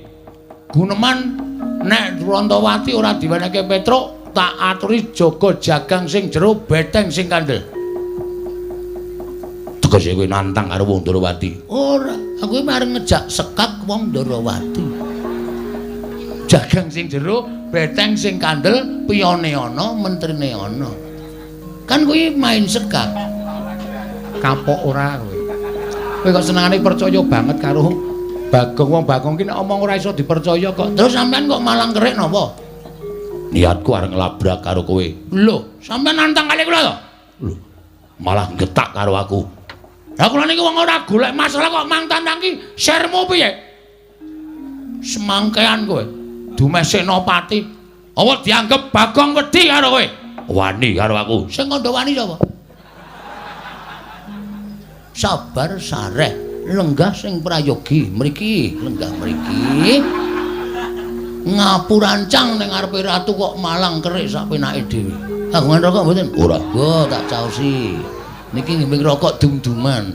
Guneman nek Wrontowati ora diwenehke Petruk, tak aturi jaga jagang sing jero, beteng sing kandel. Tegese kowe nantang karo wong Ndarawati? Ora, aku iki arep ngejak sekak wong Ndarawati. Jagang sing jero, beteng sing kandel, piyone ana, mentrine ana. Kan kuwi main sekak. Kapok ora kowe? Kowe kok senengane percaya banget karo Bagong. Wong Bagong ki nek omong ora iso dipercaya kok. Terus sampean kok malang kerik napa? Niatku arep nglabrak karo kowe. Lho, sampean nantang kali kula to? Lho, malah getak karo aku. Lah kula niki wong ora golek masalah kok mang tantang ki sermu piye? Semangkean kowe. Dumeh Senopati. Apa dianggep Bagong wedi karo kowe? Wani karo aku. Sing kandha wani sapa? Sabar sareh, lenggah sing prayogi mriki, lenggah mriki. Ngapurancang ning ngarepe ratu kok malang kerik sak penake dhewe. Kagungan rokok mboten? Ora. Go tak caosi. Niki nggih rokok dum-duman.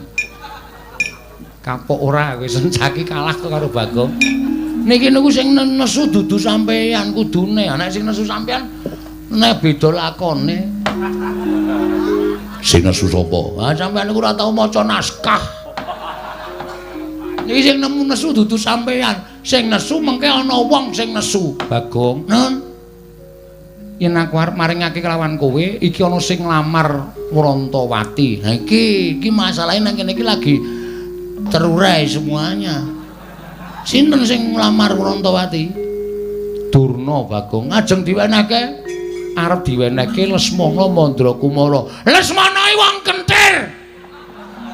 Kapok ora kowe Sencaki kalah kok karo Bagong. Niki niku sing nesu dudu sampeyan kudune. Nek sing nesu sampeyan nek beda lakone. Sing nesu sapa? Ah sampeyan niku ora tau maca naskah. Niki sing nemu nesu dudu sampeyan. Sing nesu mengke ana wong sing nesu. Bagong. Nun. Yen aku arep maringake kelawan kowe, iki ana sing nglamar Wrontowati. Lah iki iki masalahe nang kene iki lagi terurai semuanya. Sinten sing nglamar Wrontowati? Durna, Bagong. Ajeng diwenehke? Arep diwenehke Lesmana Mandrakumara. Lesmana iki wong kentir.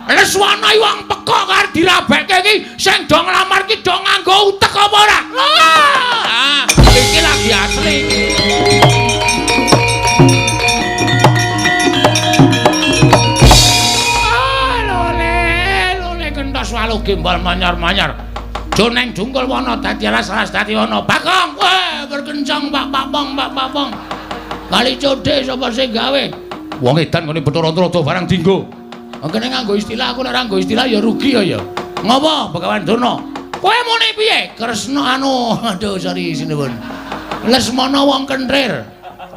Lesmana iki wong pekok arep dirabekke iki sing do nglamar iki do nganggo utek apa ora? Ah, iki lagi asli iki. Ah, lole, lole kentos walu gembal manyar-manyar. Joneng jungkul wana dadi alas-alas dadi wana. Bagong, weh berkencang Pak Papong, Pak Papong. Kali codhe sapa sing gawe? Wong edan ngene Bathara Antarada barang dinggo. Kene nganggo istilah, aku nek ora nganggo istilah ya rugi ya ya. Ngopo Begawan Durna? Kowe muni piye? Kresna anu, aduh sorry sinuwun. Lesmana wong kentir.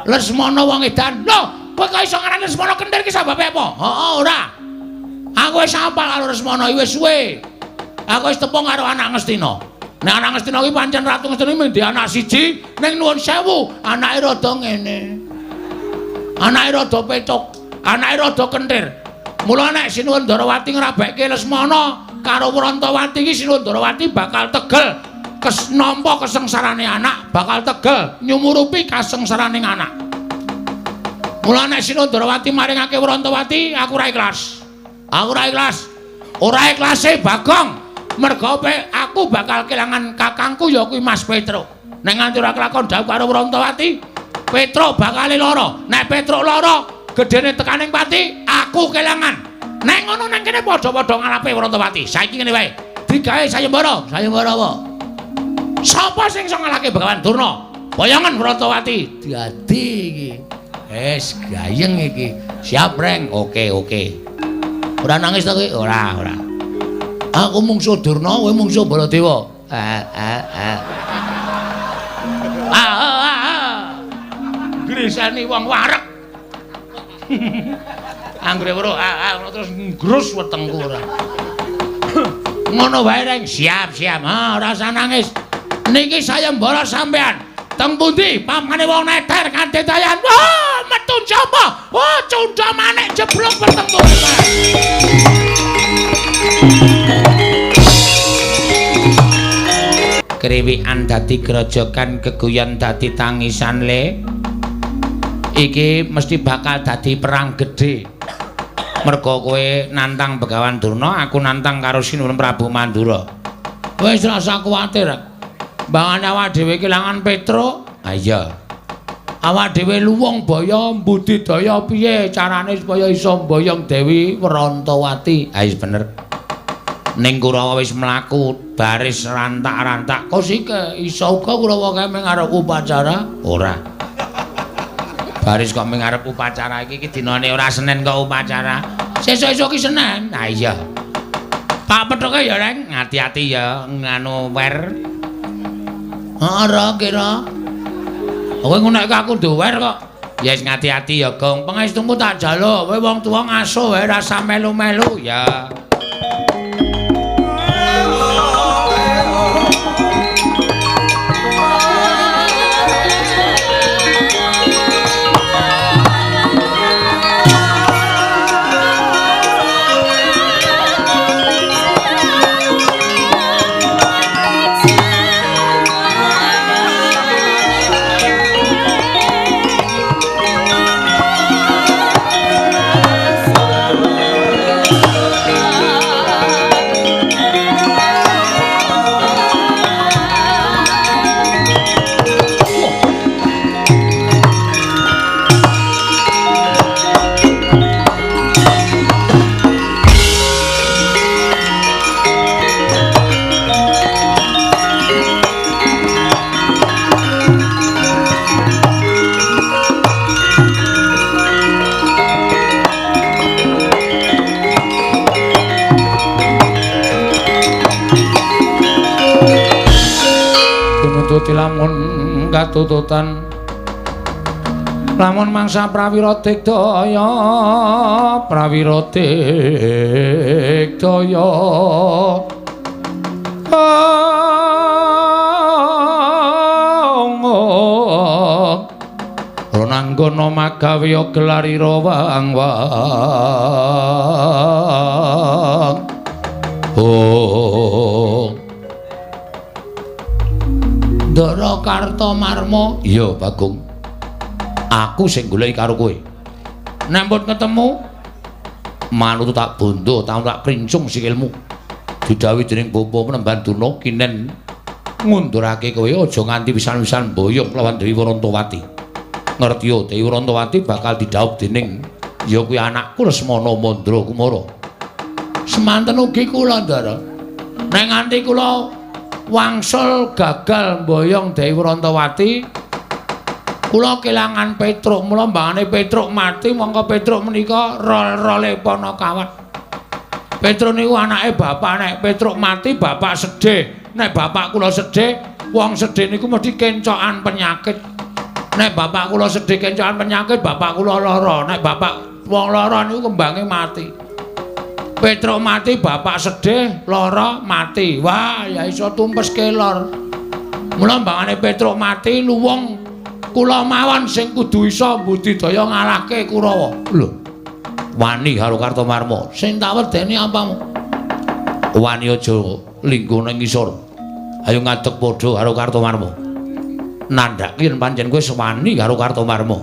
Lesmana wong edan. Lho, kowe kok iso ngarani Lesmana kentir ki sababe apa? Heeh, ora. Aku wis hafal karo Lesmana iki wis suwe. Aku wis tepung karo anak Ngastina. Nek anak Ngastina ki pancen Ratu Ngastina mung anak siji, ning nuwun sewu, anake rada ngene. Anake rada pecuk, anake rada kentir. Mula nek Sinuwun Ndarawati ngrabekke Lesmana karo Wrontowati iki Sinuwun Ndarawati bakal tegel nampa kesengsarane anak, bakal tegel nyumurupi kasengsarane anak. Mula nek Sinuwun Ndarawati maringake Wrontowati, aku ora ikhlas. Aku ora ikhlas. Ora ikhlase Bagong. Merga aku bakal kelangan kakangku ya kuwi Mas Petruk. Nek nganti ora kelakon dhawuh karo Wrontowati, Petruk bakal lara. Nek Petruk lara, gedene tekaning pati, aku kelangan. Nek ngono nang kene padha-padha ngalape Wrontowati. Saiki ngene wae. Digawe sayembara. Sayembara apa? Sapa sing iso ngalahke Begawan Durna? Boyongan Wrontowati. Dadi iki. Wis gayeng iki. Siap, Reng. Oke, oke. Ora nangis ta kowe? Ora, ora. Aku mungsuh Durna, kowe mungsuh Baladewa. Grisani wong wareg. Anggere weruh terus ngrus wetengku ora. Ngono wae, Reng. Siap, siap. Ha, ora usah nangis. Niki sayembara sampean. Teng pundi pamane wong neter kanthi dayan. Wah, Metu njaba. Oh, cundha manik jeblok bertemu. Kriwikan dadi grojogan, geguyon dadi tangisan le. Iki mesti bakal dadi perang gedhe. Mergo kowe nantang Begawan Durna, aku nantang karo Sinuwun Prabu Mandura. Wis rasa kuwatir. Mbangane awak dhewe kelangan Petruk. Ha iya. Awak dhewe luwung baya mbudidaya piye carane supaya iso mboyong Dewi Wrantawati. Ha wis bener. Ning Kurawa wis mlaku baris rantak-rantak. Kosike iso uga Kurawa kae mung arep upacara? Ora. Baris kok mung arep upacara iki dinane ora Senin kok upacara. Sesuk-esuk ki Senin. Ha iya. Pak pethuke ya, Reng, ati-ati ya nganu wer. Ora kira. Kowe ngono aku duwer kok. Ya wis ngati-ati ya, Gong. Pangestumu tak jaluk. Kowe wong tuwa ngaso wae rasa melu-melu. Ya. Lamun katututan lamun mangsa prawira digdaya prawira digdaya Ronanggana magawe gelarira wang-wang. Oh Ndara Kartomarma. Iya, Bagong. Aku sing goleki karo kowe. Nek mbut ketemu manut tak bondo, tak krincung sikilmu. Didhawuhi dening Bapa Penemban Durna kinen ngundurake kowe aja nganti pisan-pisan mboyong lawan Dewi Wrantawati. Ngerti yo, Dewi Wrantawati bakal didhawuh dening ya kuwi anakku Lesmana Mandra Kumara. Semanten ugi kula, Ndara. Nek nganti kula wangsul gagal mboyong Dewi Wrantawati, kula kelangan Petruk. Mula mbangane Petruk mati, mongko Petruk menika rol-role Panakawat. Petruk niku anake bapak. Nek Petruk mati bapak sedih. Nek bapak kula sedih, wong sedih niku mesti kencokan penyakit. Nek bapak kula sedih kencokan penyakit, bapak kula lara. Nek bapak wong lara niku kembange mati. Petruk mati, bapak sedih, lara, mati. Wah, ya iso tumpes kelor. Mula mbangane Petruk mati, luwung kula mawon sing kudu iso mbudidaya ngalahke Kurawa. Lho. Wani karo Kartomarma. Sing tak wedeni apamu? Wani aja lingguh nang ngisor. Ayo ngadeg padha karo Kartomarma. Nandhake yen pancen kowe wani karo Kartomarma.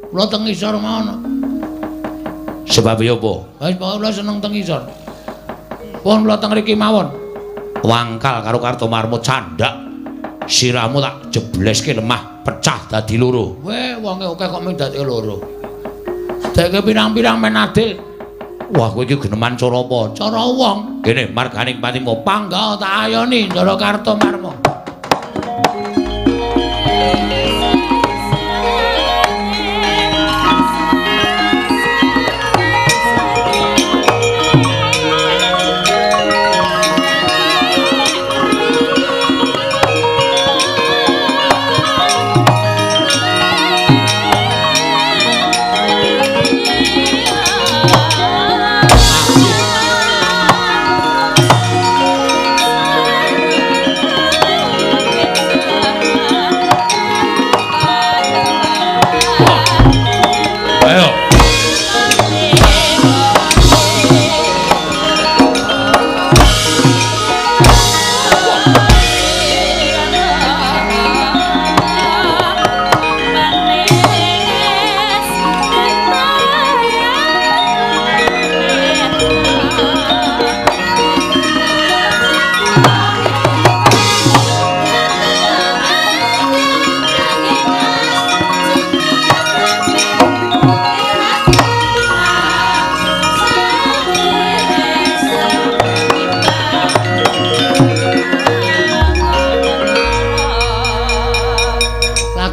Kula teng ngisor mawon. Sebab ya apa? Wis pokoke kula seneng teng ngisor. Pun kula teng mriki mawon. Wangkal karo Kartomarma candhak. Sirahmu tak jebleske lemah pecah dadi loro. Weh, wonge akeh kok mung dadi loro. Deke pirang-pirang men adil. Wah, kowe iki geneman cara apa? Cara wong. Kene marganing patimu pangga tak ayoni Ndara Kartomarma.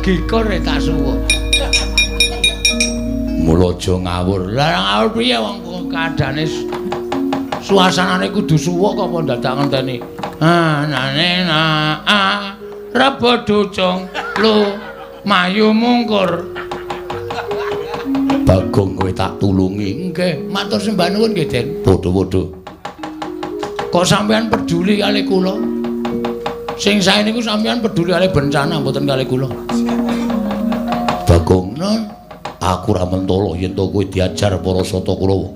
Gikur tak suwuk. Mula aja ngawur. Lah ngawur piye wong kaadane suasanane kudu suwuk kok apa dadak ngenteni. Ah nane na a rebo ducung lu mayu mungkur. Bagong kowe tak tulungi. Nggih, matur sembah nuwun nggih, Den. Padha-padha. Kok sampean peduli kali kula? Sing sae niku sampean peduli kali bencana mboten kali kula. Bagong, non, aku ora mentolo yen to kowe diajar para Sata Kurawa.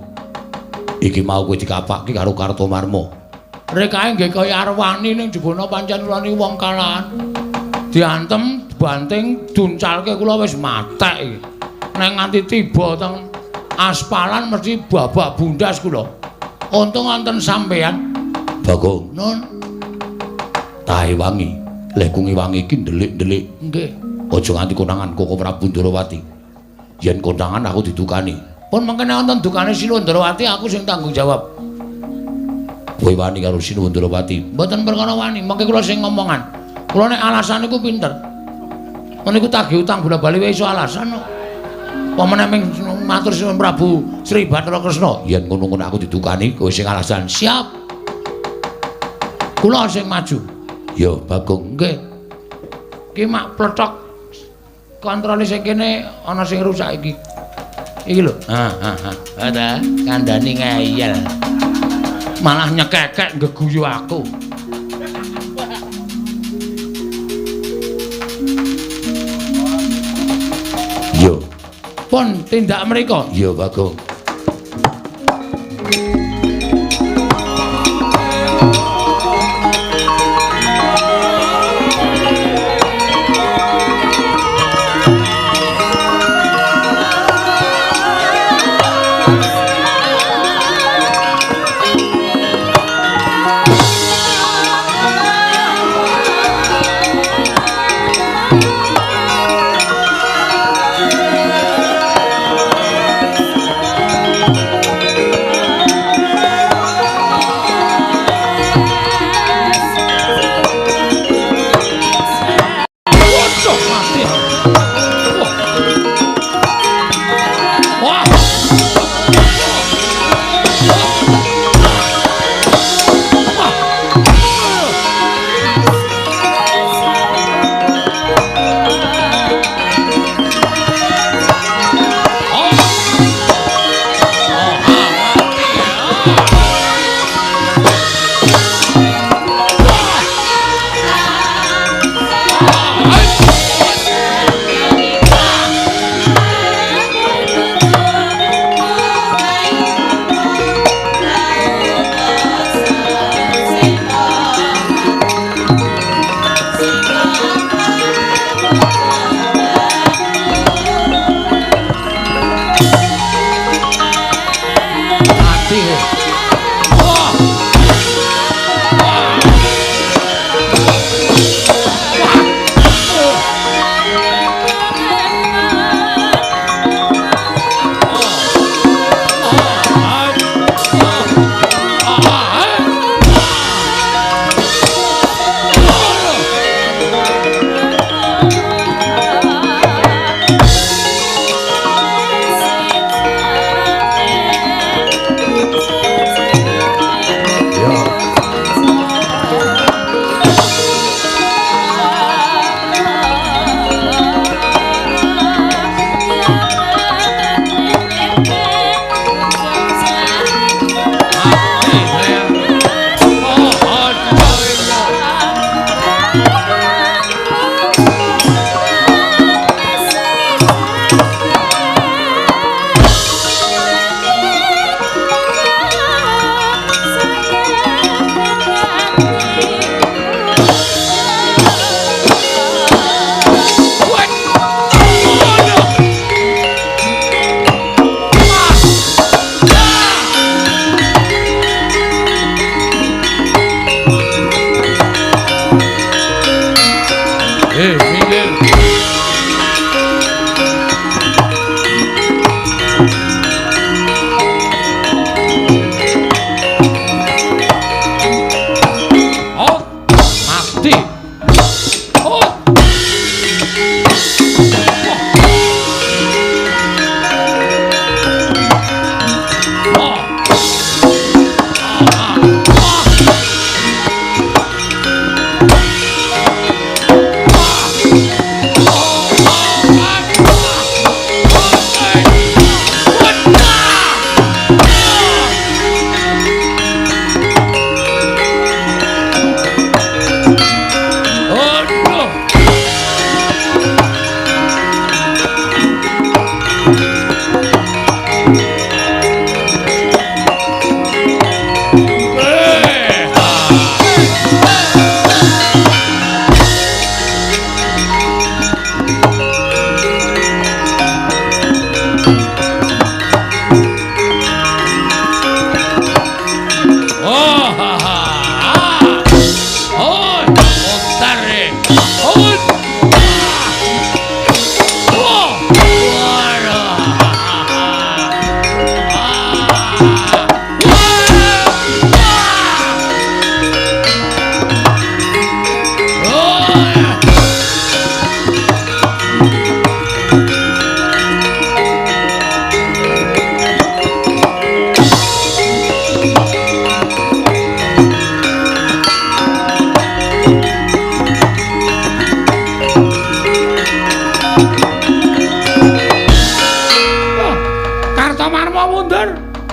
Iki mau kowe dikapake karo Kartomarma. Rekae nggih kaya arwani ning jebana pancen kula niku wong kalahan. Diantem, dibanting, duncalke kula wis matek iki. Nek nganti tiba teng aspalan mesti babak bundas kula. Untung wonten sampean. Bagong, nun, tahe wangi. Leh kungi wangi iki ndelik-ndelik. Nggih. Aja nganti konangan Koko Prabu Ndrawati. Yen konangan aku didukani. Pun mengkene wonten dukane Sinuwun Ndrawati aku sing tanggung jawab. Kowe wani karo Sinuwun Ndrawati? Mboten perkara wani, mengke kula sing ngomongan. Kula nek alasan niku pinter. Meniku tagih utang bola-bali wae iso alasan kok. Pamane ming matur Sinuwun Prabu Sri Bathara Kresna. Yen ngono-ngono aku didukani, kowe sing alasan. Siap. Kula sing maju. Ya, Bagong. Nggih. Ki mak plecok kontrole sing kene ana sing rusak iki. Iki lho. Ha ha ha. Ta kandhani ngeyel. Malah nyekekek nggeguyu aku. Yo. Pun tindak mriko. Ya, Bagong.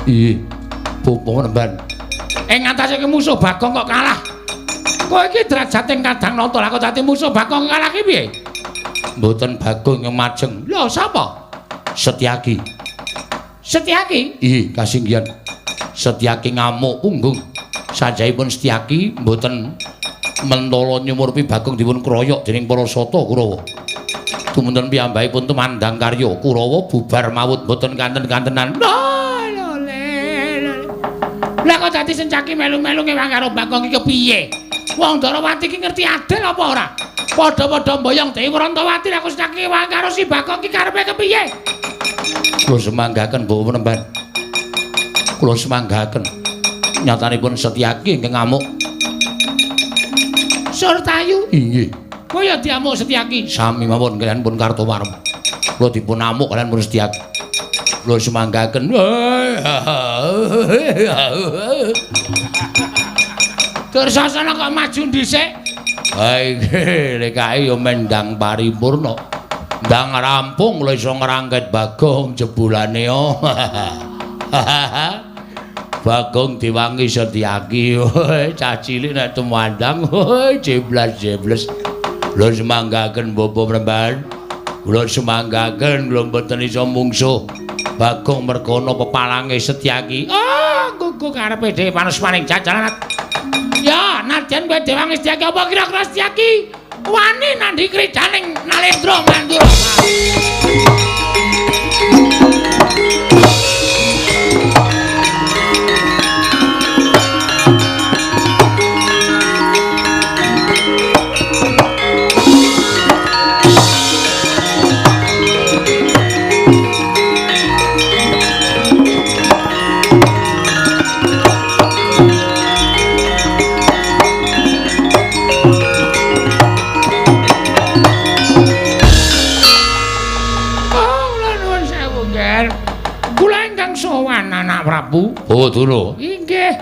Iya, Bapak Penemban. Ing ngatasé musuh Bagong kok kalah. Kowe iki derajate kadang nata lah kok dadi musuh Bagong kalah ki piye? Mboten Bagong yang majeng. Lho, sapa? Setyaki. Setyaki? Iya, kasinggihan. Setyaki ngamuk punggung. Sajahipun Setyaki mboten mentala nyumurpi Bagong dipun kroyok dening para sata Kurawa. Tumunten piyambakipun tumandang karya Kurawa bubar mawut mboten kanten-kantenan. Lah kok dadi Setyaki melu-melu ngewang karo Bagong iki kepiye? Wong Ndorowati iki ngerti adil apa ora? Padha-padha mboyong Dewi Wrontowati lah kok Setyaki ngewang karo si Bagong iki karepe kepiye? Kula semanggaken Bapak Penemban. Kula semanggaken. Nyatanipun Setyaki ingkang ngamuk. Surtayu? Inggih. Kowe ya diamuk Setyaki? Sami mawon kaliyan pun Kartowarma. Kula dipun amuk kaliyan pun Setyaki. Kula semanggaken. Dursasana kok maju dhisik? Ha iki lek kae ya mendang paripurna. Ndang rampung kula iso ngrangket Bagong jebulane. Bagong diwangi Setyaki. Cah cilik nek tumandang jeblas-jebles. Kula semanggaken Bapak Penemban. Kula semanggaken kula mboten iso mungsuh Bagong mergana pepalange Setyaki. Ah, gugu karepe dhewe panusmaning jajaran. Ya, nadyan kowe diwangi Setyaki apa kira-kira Setyaki wani nandhi kridaning Nalendra Mandura. Prabu. Oh, dulu. Inggih.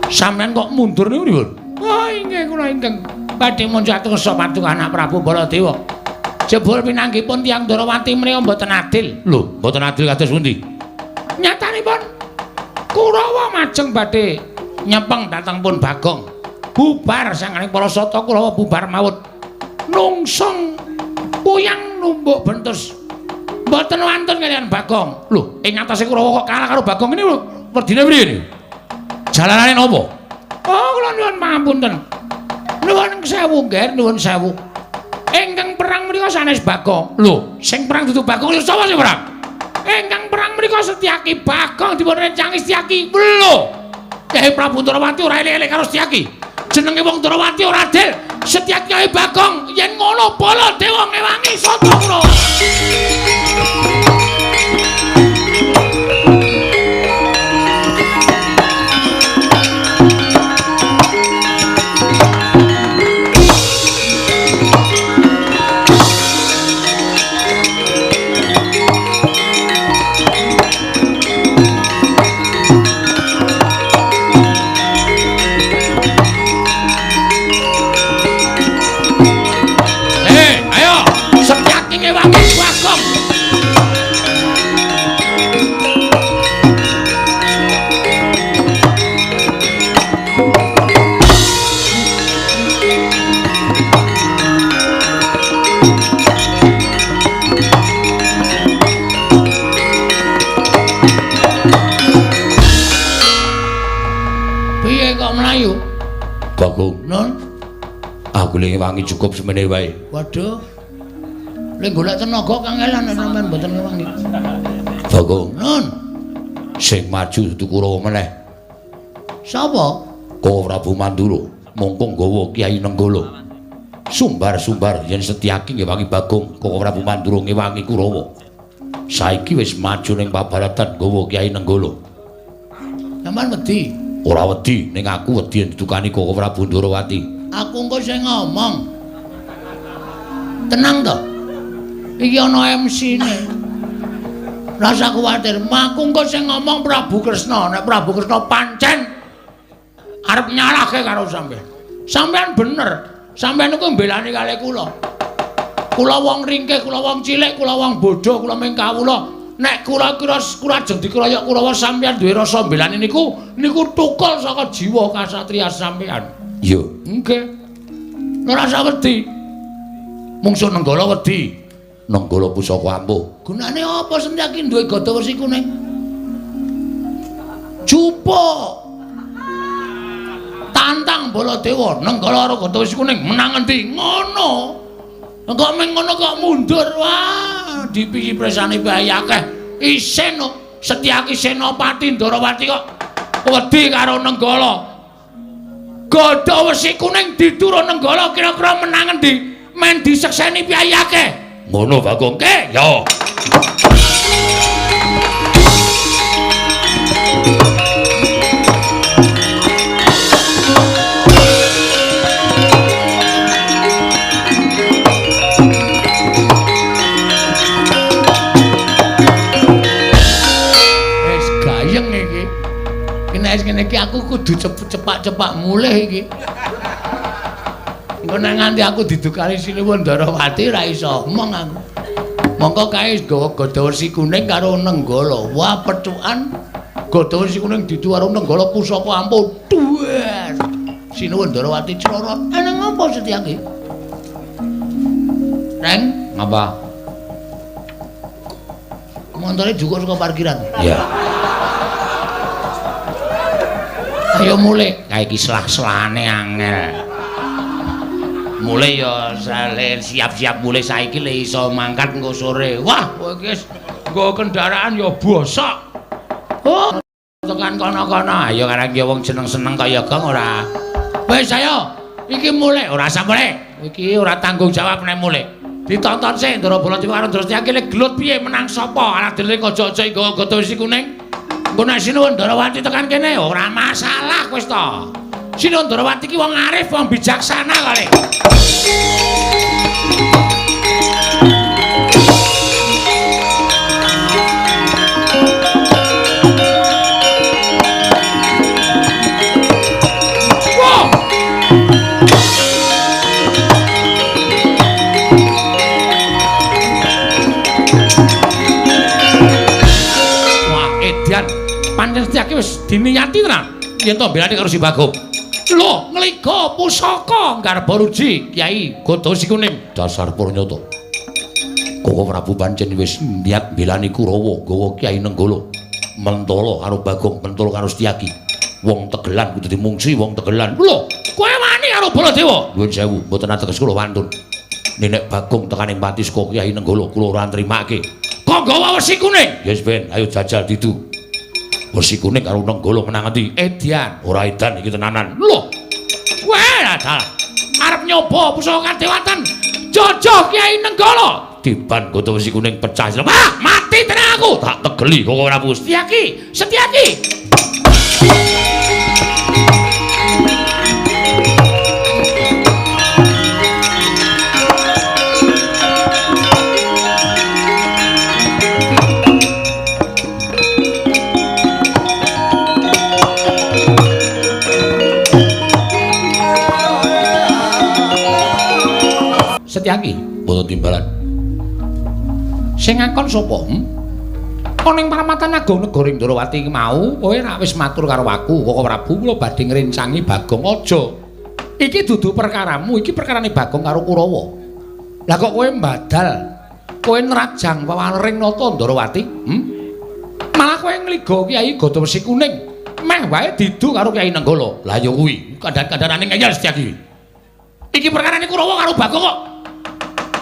Sampeyan kok mundur niku pripun? Oh, inggih kula ingkang badhe munjat kersa paduka anak Prabu Baladewa. Jebul pinanggihipun tiyang Ndorowati menika mboten adil. Lho, mboten adil kados pundi? Nyatanipun Kurawa majeng badhe nyepeng dhateng pun Bagong. Bubar sanganing para sata Kurawa bubar mawut. Nungsung puyang numbuk bentus. Mboten wantun kaliyan Bagong. Lho, ing atase Kurawa kok kalah karo Bagong ini lho, werdine priye niku? Jalanane napa? Oh, kula nyuwun pangapunten. Nuwun sewu, Ngger, nuwun sewu. Ingkang perang menika sanes Bagong. Lho, sing perang dudu Bagong, sapa sing perang? Ingkang perang menika Setyaki. Bagong dipun rencangi Setyaki. Lho, Kyai Prabu Ndorowati ora elek-elek karo Setyaki. Jenenge wong Ndorowati ora adil. Setyaki kaya Bagong, yen ngono Baladewa ngewangi sata Kurawa. Bagong. Nun, aku le ngewangi cukup semene wae. Waduh. Le golek tenaga kangelan nek sampean mboten ngewangi. Bagong. Nun, sing maju dudu Kurawa meneh. Sapa? Koko Prabu Mandura, mongko nggawa Kyai Nenggala. Sumbar-sumbar yen Setyaki ngewangi Bagong, Koko Prabu Mandura ngewangi Kurawa. Saiki wis maju ning pabaratan nggawa Kyai Nenggala. Sampeyan wedi? Ora wedi, ning aku wedi yen ditukani Koko Prabu Ndorowati. Aku engko sing ngomong. Tenang to. Iki ana MC-ne. Rasa kuwatir, aku engko sing ngomong Prabu Kresna. Nek Prabu Kresna pancen arep nyalahke karo sampeyan. Sampeyan bener. Sampeyan niku mbelani kalih kula. Kula wong ringkih, kula wong cilik, kula wong bodho, kula ming kawula. Nek kula-kira kula ajeng dikeroyok Kurawa sampeyan duwe rasa mbelani niku niku tukul saka jiwa kasatriya sampeyan. Iya. Nggih. Ora usah wedi. Mungsuh Nenggala wedi. Nenggala pusaka ampuh. Gunane apa Setyaki duwe gada wesi kuning? Jupuk. Tantang Baladewa, Nenggala karo gada wesi kuning menang endi? Ngono. Kok meng ngono kok mundur. Wah, dipiki presane bae akeh. Isin Setyaki Senopati Ndarawati kok wedi karo Nenggala. Gada wesi kuning diturun Nenggala kira-kira menang endi? Men disekseni piye akeh. Ngono Bagong ke? Ya. Wis gayeng iki. Iki nek ngene iki aku kudu cepak-cepak mulih iki. Engko nek nganti aku didukani Sinuwun Ndarawati ora iso omong aku. Mongko kae nggawa gada wesi kuning karo Nenggala. Wah, pethukan gada wesi kuning didu karo Nenggala pusaka ampuh. Duwer. Sinuwun Ndarawati crorot. Ana ngapa Setyaki? Reng, ngapa? Montore jukuk saka parkiran. Iya. Ayo mulih. Kae iki selah-selahane angel. Mulih ya siap-siap mulih saiki le iso mangkat engko sore. Wah, kowe iki wis nggo kendaraan ya bosok. Oh, tekan kono-kono. Ayo karang ya wong seneng-seneng kaya gong ora. Wis ayo, iki mulih ora usah mulih. Iki ora tanggung jawab nek mulih. Ditonton sik Ndara Baladewa karo Ndara Setyaki le gelut piye menang sapa? Arep dhewe aja-aja nggawa gada wesi kuning. Engko nek Sinuwun Ndarawati tekan kene ora masalah wis to. Sinuwun Ndarawati ki wong arif, wong bijaksana kali. Wah! Wah, edan. Pancen Setyaki wis diniyati tenan yen to mbelani karo si Bagong. Lho, ngliga pusaka Garba Ruji Kyai Gada Wesi Kuning. Dasar purnyata. Koko Prabu pancen wis niat mbelani Kurawa nggawa Kyai Nenggala. Mentala karo Bagong, mentala karo Setyaki. Wong tegelan kudu dimungsi wong tegelan. Lho, kowe wani karo Baladewa? Nuwun sewu, mboten ateges kula wantun. Nenek Bagong tekaning pati saka Kyai Nenggala kula ora nrimake. Kok nggawa wesi kuning? Yes ben, ayo jajal didu. Wesi kuning karo Nenggala menang endi? Edian. Ora edan iki tenanan. Lho. Kowe dalah arep nyoba pusaka kadewatan. Jojo Kyai Nenggala. Tiban gada wesi kuning pecah. Wah, mati tenan aku. Tak tegeli kok ora Prabu. Setyaki, Setyaki. Setyaki, mboten timbalan. Sing ngakon sapa? Ana ing paramatan agung negara Ndrawati iki mau, kowe rak wis matur karo aku, Koko Prabu kula badhe ngrencangi Bagong aja. Iki dudu perkaramu, iki perkarane Bagong karo Kurawa. Lah kok kowe mbadal, kowe nrajang wawalering nata Ndrawati? Malah kowe ngliga Kyai Gada Wesi Kuning, meh wae didu karo Kyai Nenggala. Lah ya kuwi, kandhan-kandhanane ngeyel Setyaki. Iki perkarane Kurawa karo Bagong kok.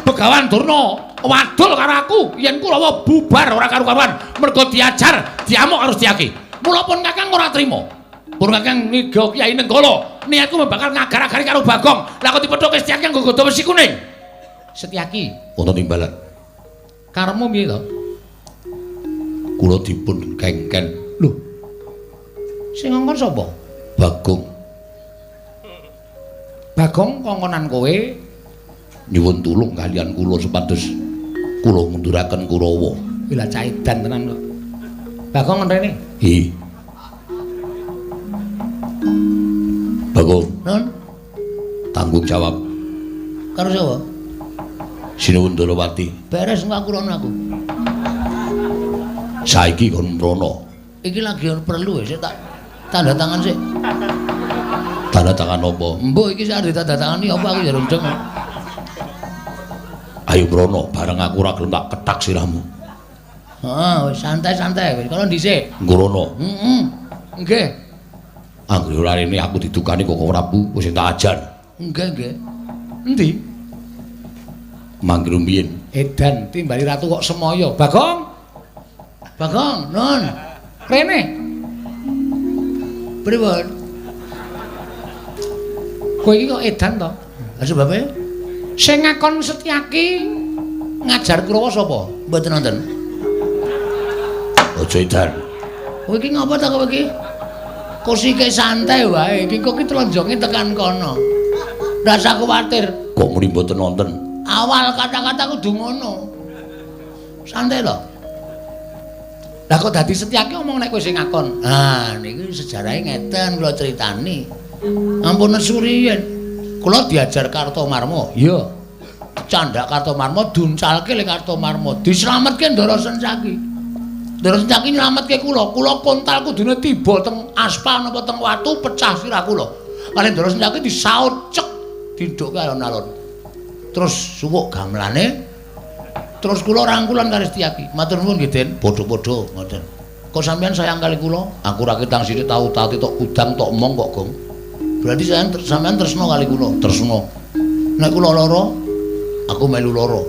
Begawan Durna wadul karo aku yen Kurawa bubar ora karu-karuan mergo diajar diamuk karo Setyaki. Mula pun Kakang ora trima. Pun Kakang ngiga Kyai Nenggala, niatku bakal ngagar-agari karo Bagong. Lah kok dipethuke Setyaki nganggo gada wesi kuning. Setyaki, wonten timbalan. Karepmu piye to? Kula dipun kengken. Lho. Sing ngongkon sapa? Bagong. Bagong kongkonan kowe nyuwun tulung kalian kula supados kula ngunduraken Kurawa. Kuwi lah caidan tenan kok. Bagong ngrene? Hi. Bagong. Nun. Tanggung jawab. Karo sapa? Sinuwun Ndrawati. Beres engko aku rono aku. Saiki kon mrono. Iki lagi perlu ya, tak tanda tangan sik. Tanda tangan apa? Mbok iki sak ditandatangani apa aku ya rundeng. Ayo mrono, bareng aku ora gelem tak kethak sirahmu. Heeh, wis santai-santai wis kono dhisik. Ngrono. Heeh. Nggih. Anggere ora rene aku didukani Koko Prabu wis tak ajar. Nggih, nggih. Endi? Mangke rumiyin. Edan timbali ratu kok semaya. Bagong. Bagong, nun. Rene. Pripun? Kowe iki kok edan to? Lah sebabe? Sing ngakon Setyaki ngajar Kurawa sapa? Mboten wonten. Aja edan. Kowe iki ngapa ta kowe iki? Kosike santai wae, iki kok ki tlenjonge tekan kono. Rasa kuwatir. Kok muni mboten wonten? Awal kata-kata kudu ngono. Santai lho. Lah kok dadi Setyaki omong nek kowe sing ngakon. Ah, niki sejarahe ngeten kula critani. Ampun nesu riyen. Kula diajar Kartomarma. Iya. Candhak Kartomarma duncalke le Kartomarma, dislametke Ndara Sencaki. Ndara Sencaki nylametke kula. Kula kontal kudune tiba teng aspal napa teng watu pecah sirah kula. Kali Ndara Sencaki disaut cek dindhukke alon-alon. Terus suwuk gamelane. Terus kula rangkulan karo Setyaki. Matur nuwun nggih, Den. Padha-padha ngoten. Kok sampean sayang kali kula? Aku ra ketang sithik tau tati tok kudang tok mong kok, Gong. Berarti sampean tresna kali kula, tresna. Nek kula lara, aku melu lara.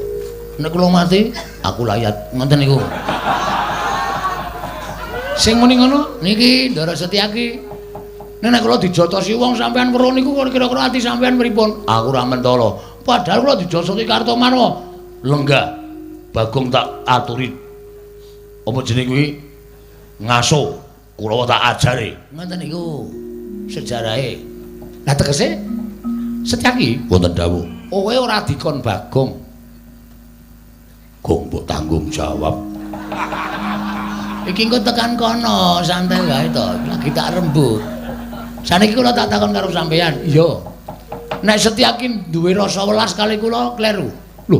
Nek kula mati, aku layat. Ngoten niku. Sing muni ngono niki Ndara Setyaki. Nek kula dijotosi wong sampean weruh niku kira-kira ati sampean pripun? Aku ora mentala. Padahal kula dijotosi Kartomarma. Lenggah. Bagong tak aturi. Apa jenenge kuwi? Ngaso. Kurawa tak ajare. Ngoten niku sejarahe. Lah tegese Setyaki wonten dawuh. Kowe ora dikon Bagong. Gong mbok tanggung jawab. Iki engko tekan kono, santai wae to. Lagi tak rembug. Saniki kula tak takon karo sampeyan. Iya. Nek Setyaki duwe rasa welas kali kula kleru. Lho,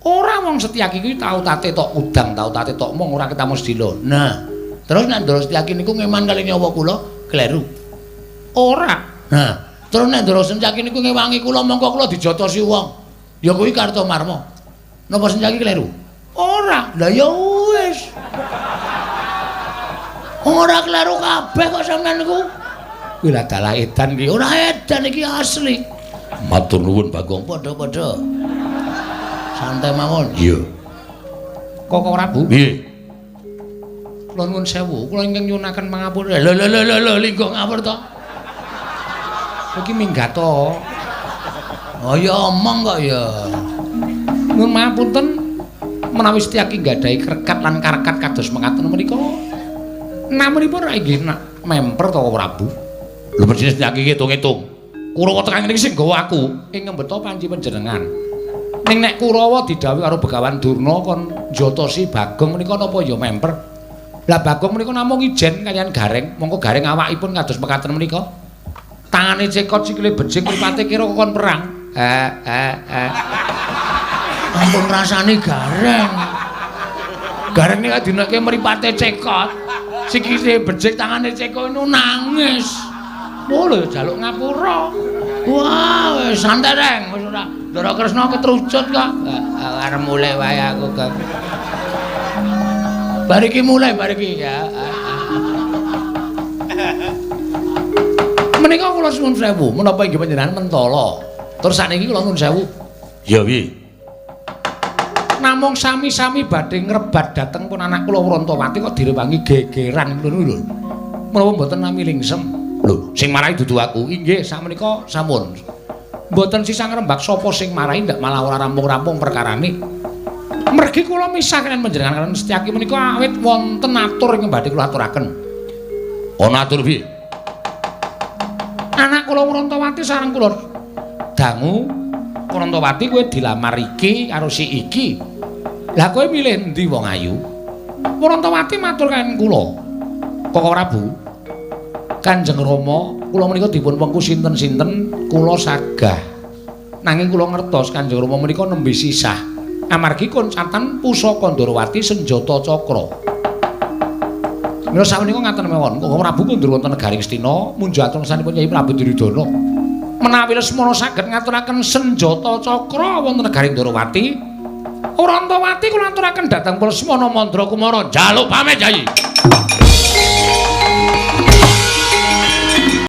ora wong Setyaki kuwi tau tate tok udang, tau tate tok mong ora ketemu sedilo. Nah, terus nek Ndara Setyaki niku ngeman kali nyawa kula kleru. Ora. Nah, terus nek Ndara Setyaki niku ngewangi kula mongko kula dijotosi wong. Ya kuwi Kartomarma. Napa Setyaki kleru? Ora. Lah ya wis. Ora kleru kabeh kok sampean niku. Kuwi lah dalah edan iki. Ora edan iki asli. Matur nuwun Bagong. Padha-padha. Santai mawon. Iya. Koko Prabu. Nggih. Kula nuwun sewu, kula ingkang nyuwunaken pangapura. Lho lho lho lho linggo ngawur to. Iki minggat to. Oh ya omong kok ya. Nuwun mapunten menawi Setyaki nggadahi krekat lan karekat kados mekaten menika. Namunipun ra inggih nak memper to Prabu. Lho persis Setyaki ngitung-ngitung. Kurawa tekan ngene iki sing gawa aku ing ngembeta panci panjenengan. Ning nek Kurawa didhawuhi karo Begawan Durna kon njotosi Bagong menika napa ya memper. Lah Bagong menika namung ijen kaliyan Gareng, mongko Gareng awakipun kados mekaten menika. Tangane cekot sikile bejing mripate kira kon perang. Ampun rasane Gareng. Gareng nika dineke mripate cekot. Sikile bejing tangane cekot niku nangis. Oh lho jaluk ngapura. Wah, wis santai reng, wis ora. Ndara Kresna ketrucut kok. Arep mulih wae aku, Kang. Bar iki mulih, bar iki ya. Menika kula suwun sewu, menapa inggih panjenengan mentala. Terus sakniki kula nuwun sewu. Ya piye? Namung sami-sami badhe ngrebat dhateng pun anak kula Wrontowati kok direwangi gegeran ngono lho. Menapa mboten nami lingsem? Lho, sing marai dudu aku. Inggih, sakmenika sampun. Mboten sisah ngrembak sapa sing marai ndak malah ora rampung-rampung perkarane. Mergi kula misah kaliyan panjenengan kaliyan Setyaki menika awit wonten atur ingkang badhe kula aturaken. Ana atur piye? Anak kula Wrontowati sareng kula dangu Wrontowati kowe dilamar iki karo si iki. Lah kowe milih endi wong ayu? Wrontowati matur kaliyan kula. Koko Prabu, Kanjeng Rama, kula menika dipun wengku sinten-sinten kula sagah. Nanging kula ngertos Kanjeng Rama menika nembe sisah. Amargi koncatan pusaka Ndorowati senjata cakra. Mila samenika ngaten mawon, Koko Prabu kundur wonten negari Ngastina munjuk atur Yai Prabu Duryudana. Menawi Lesmana saged ngaturaken senjata cakra wonten negari Ndorowati, Orantawati kula aturaken dhateng Lesmana Mandra Kumara njaluk pamit, Yai.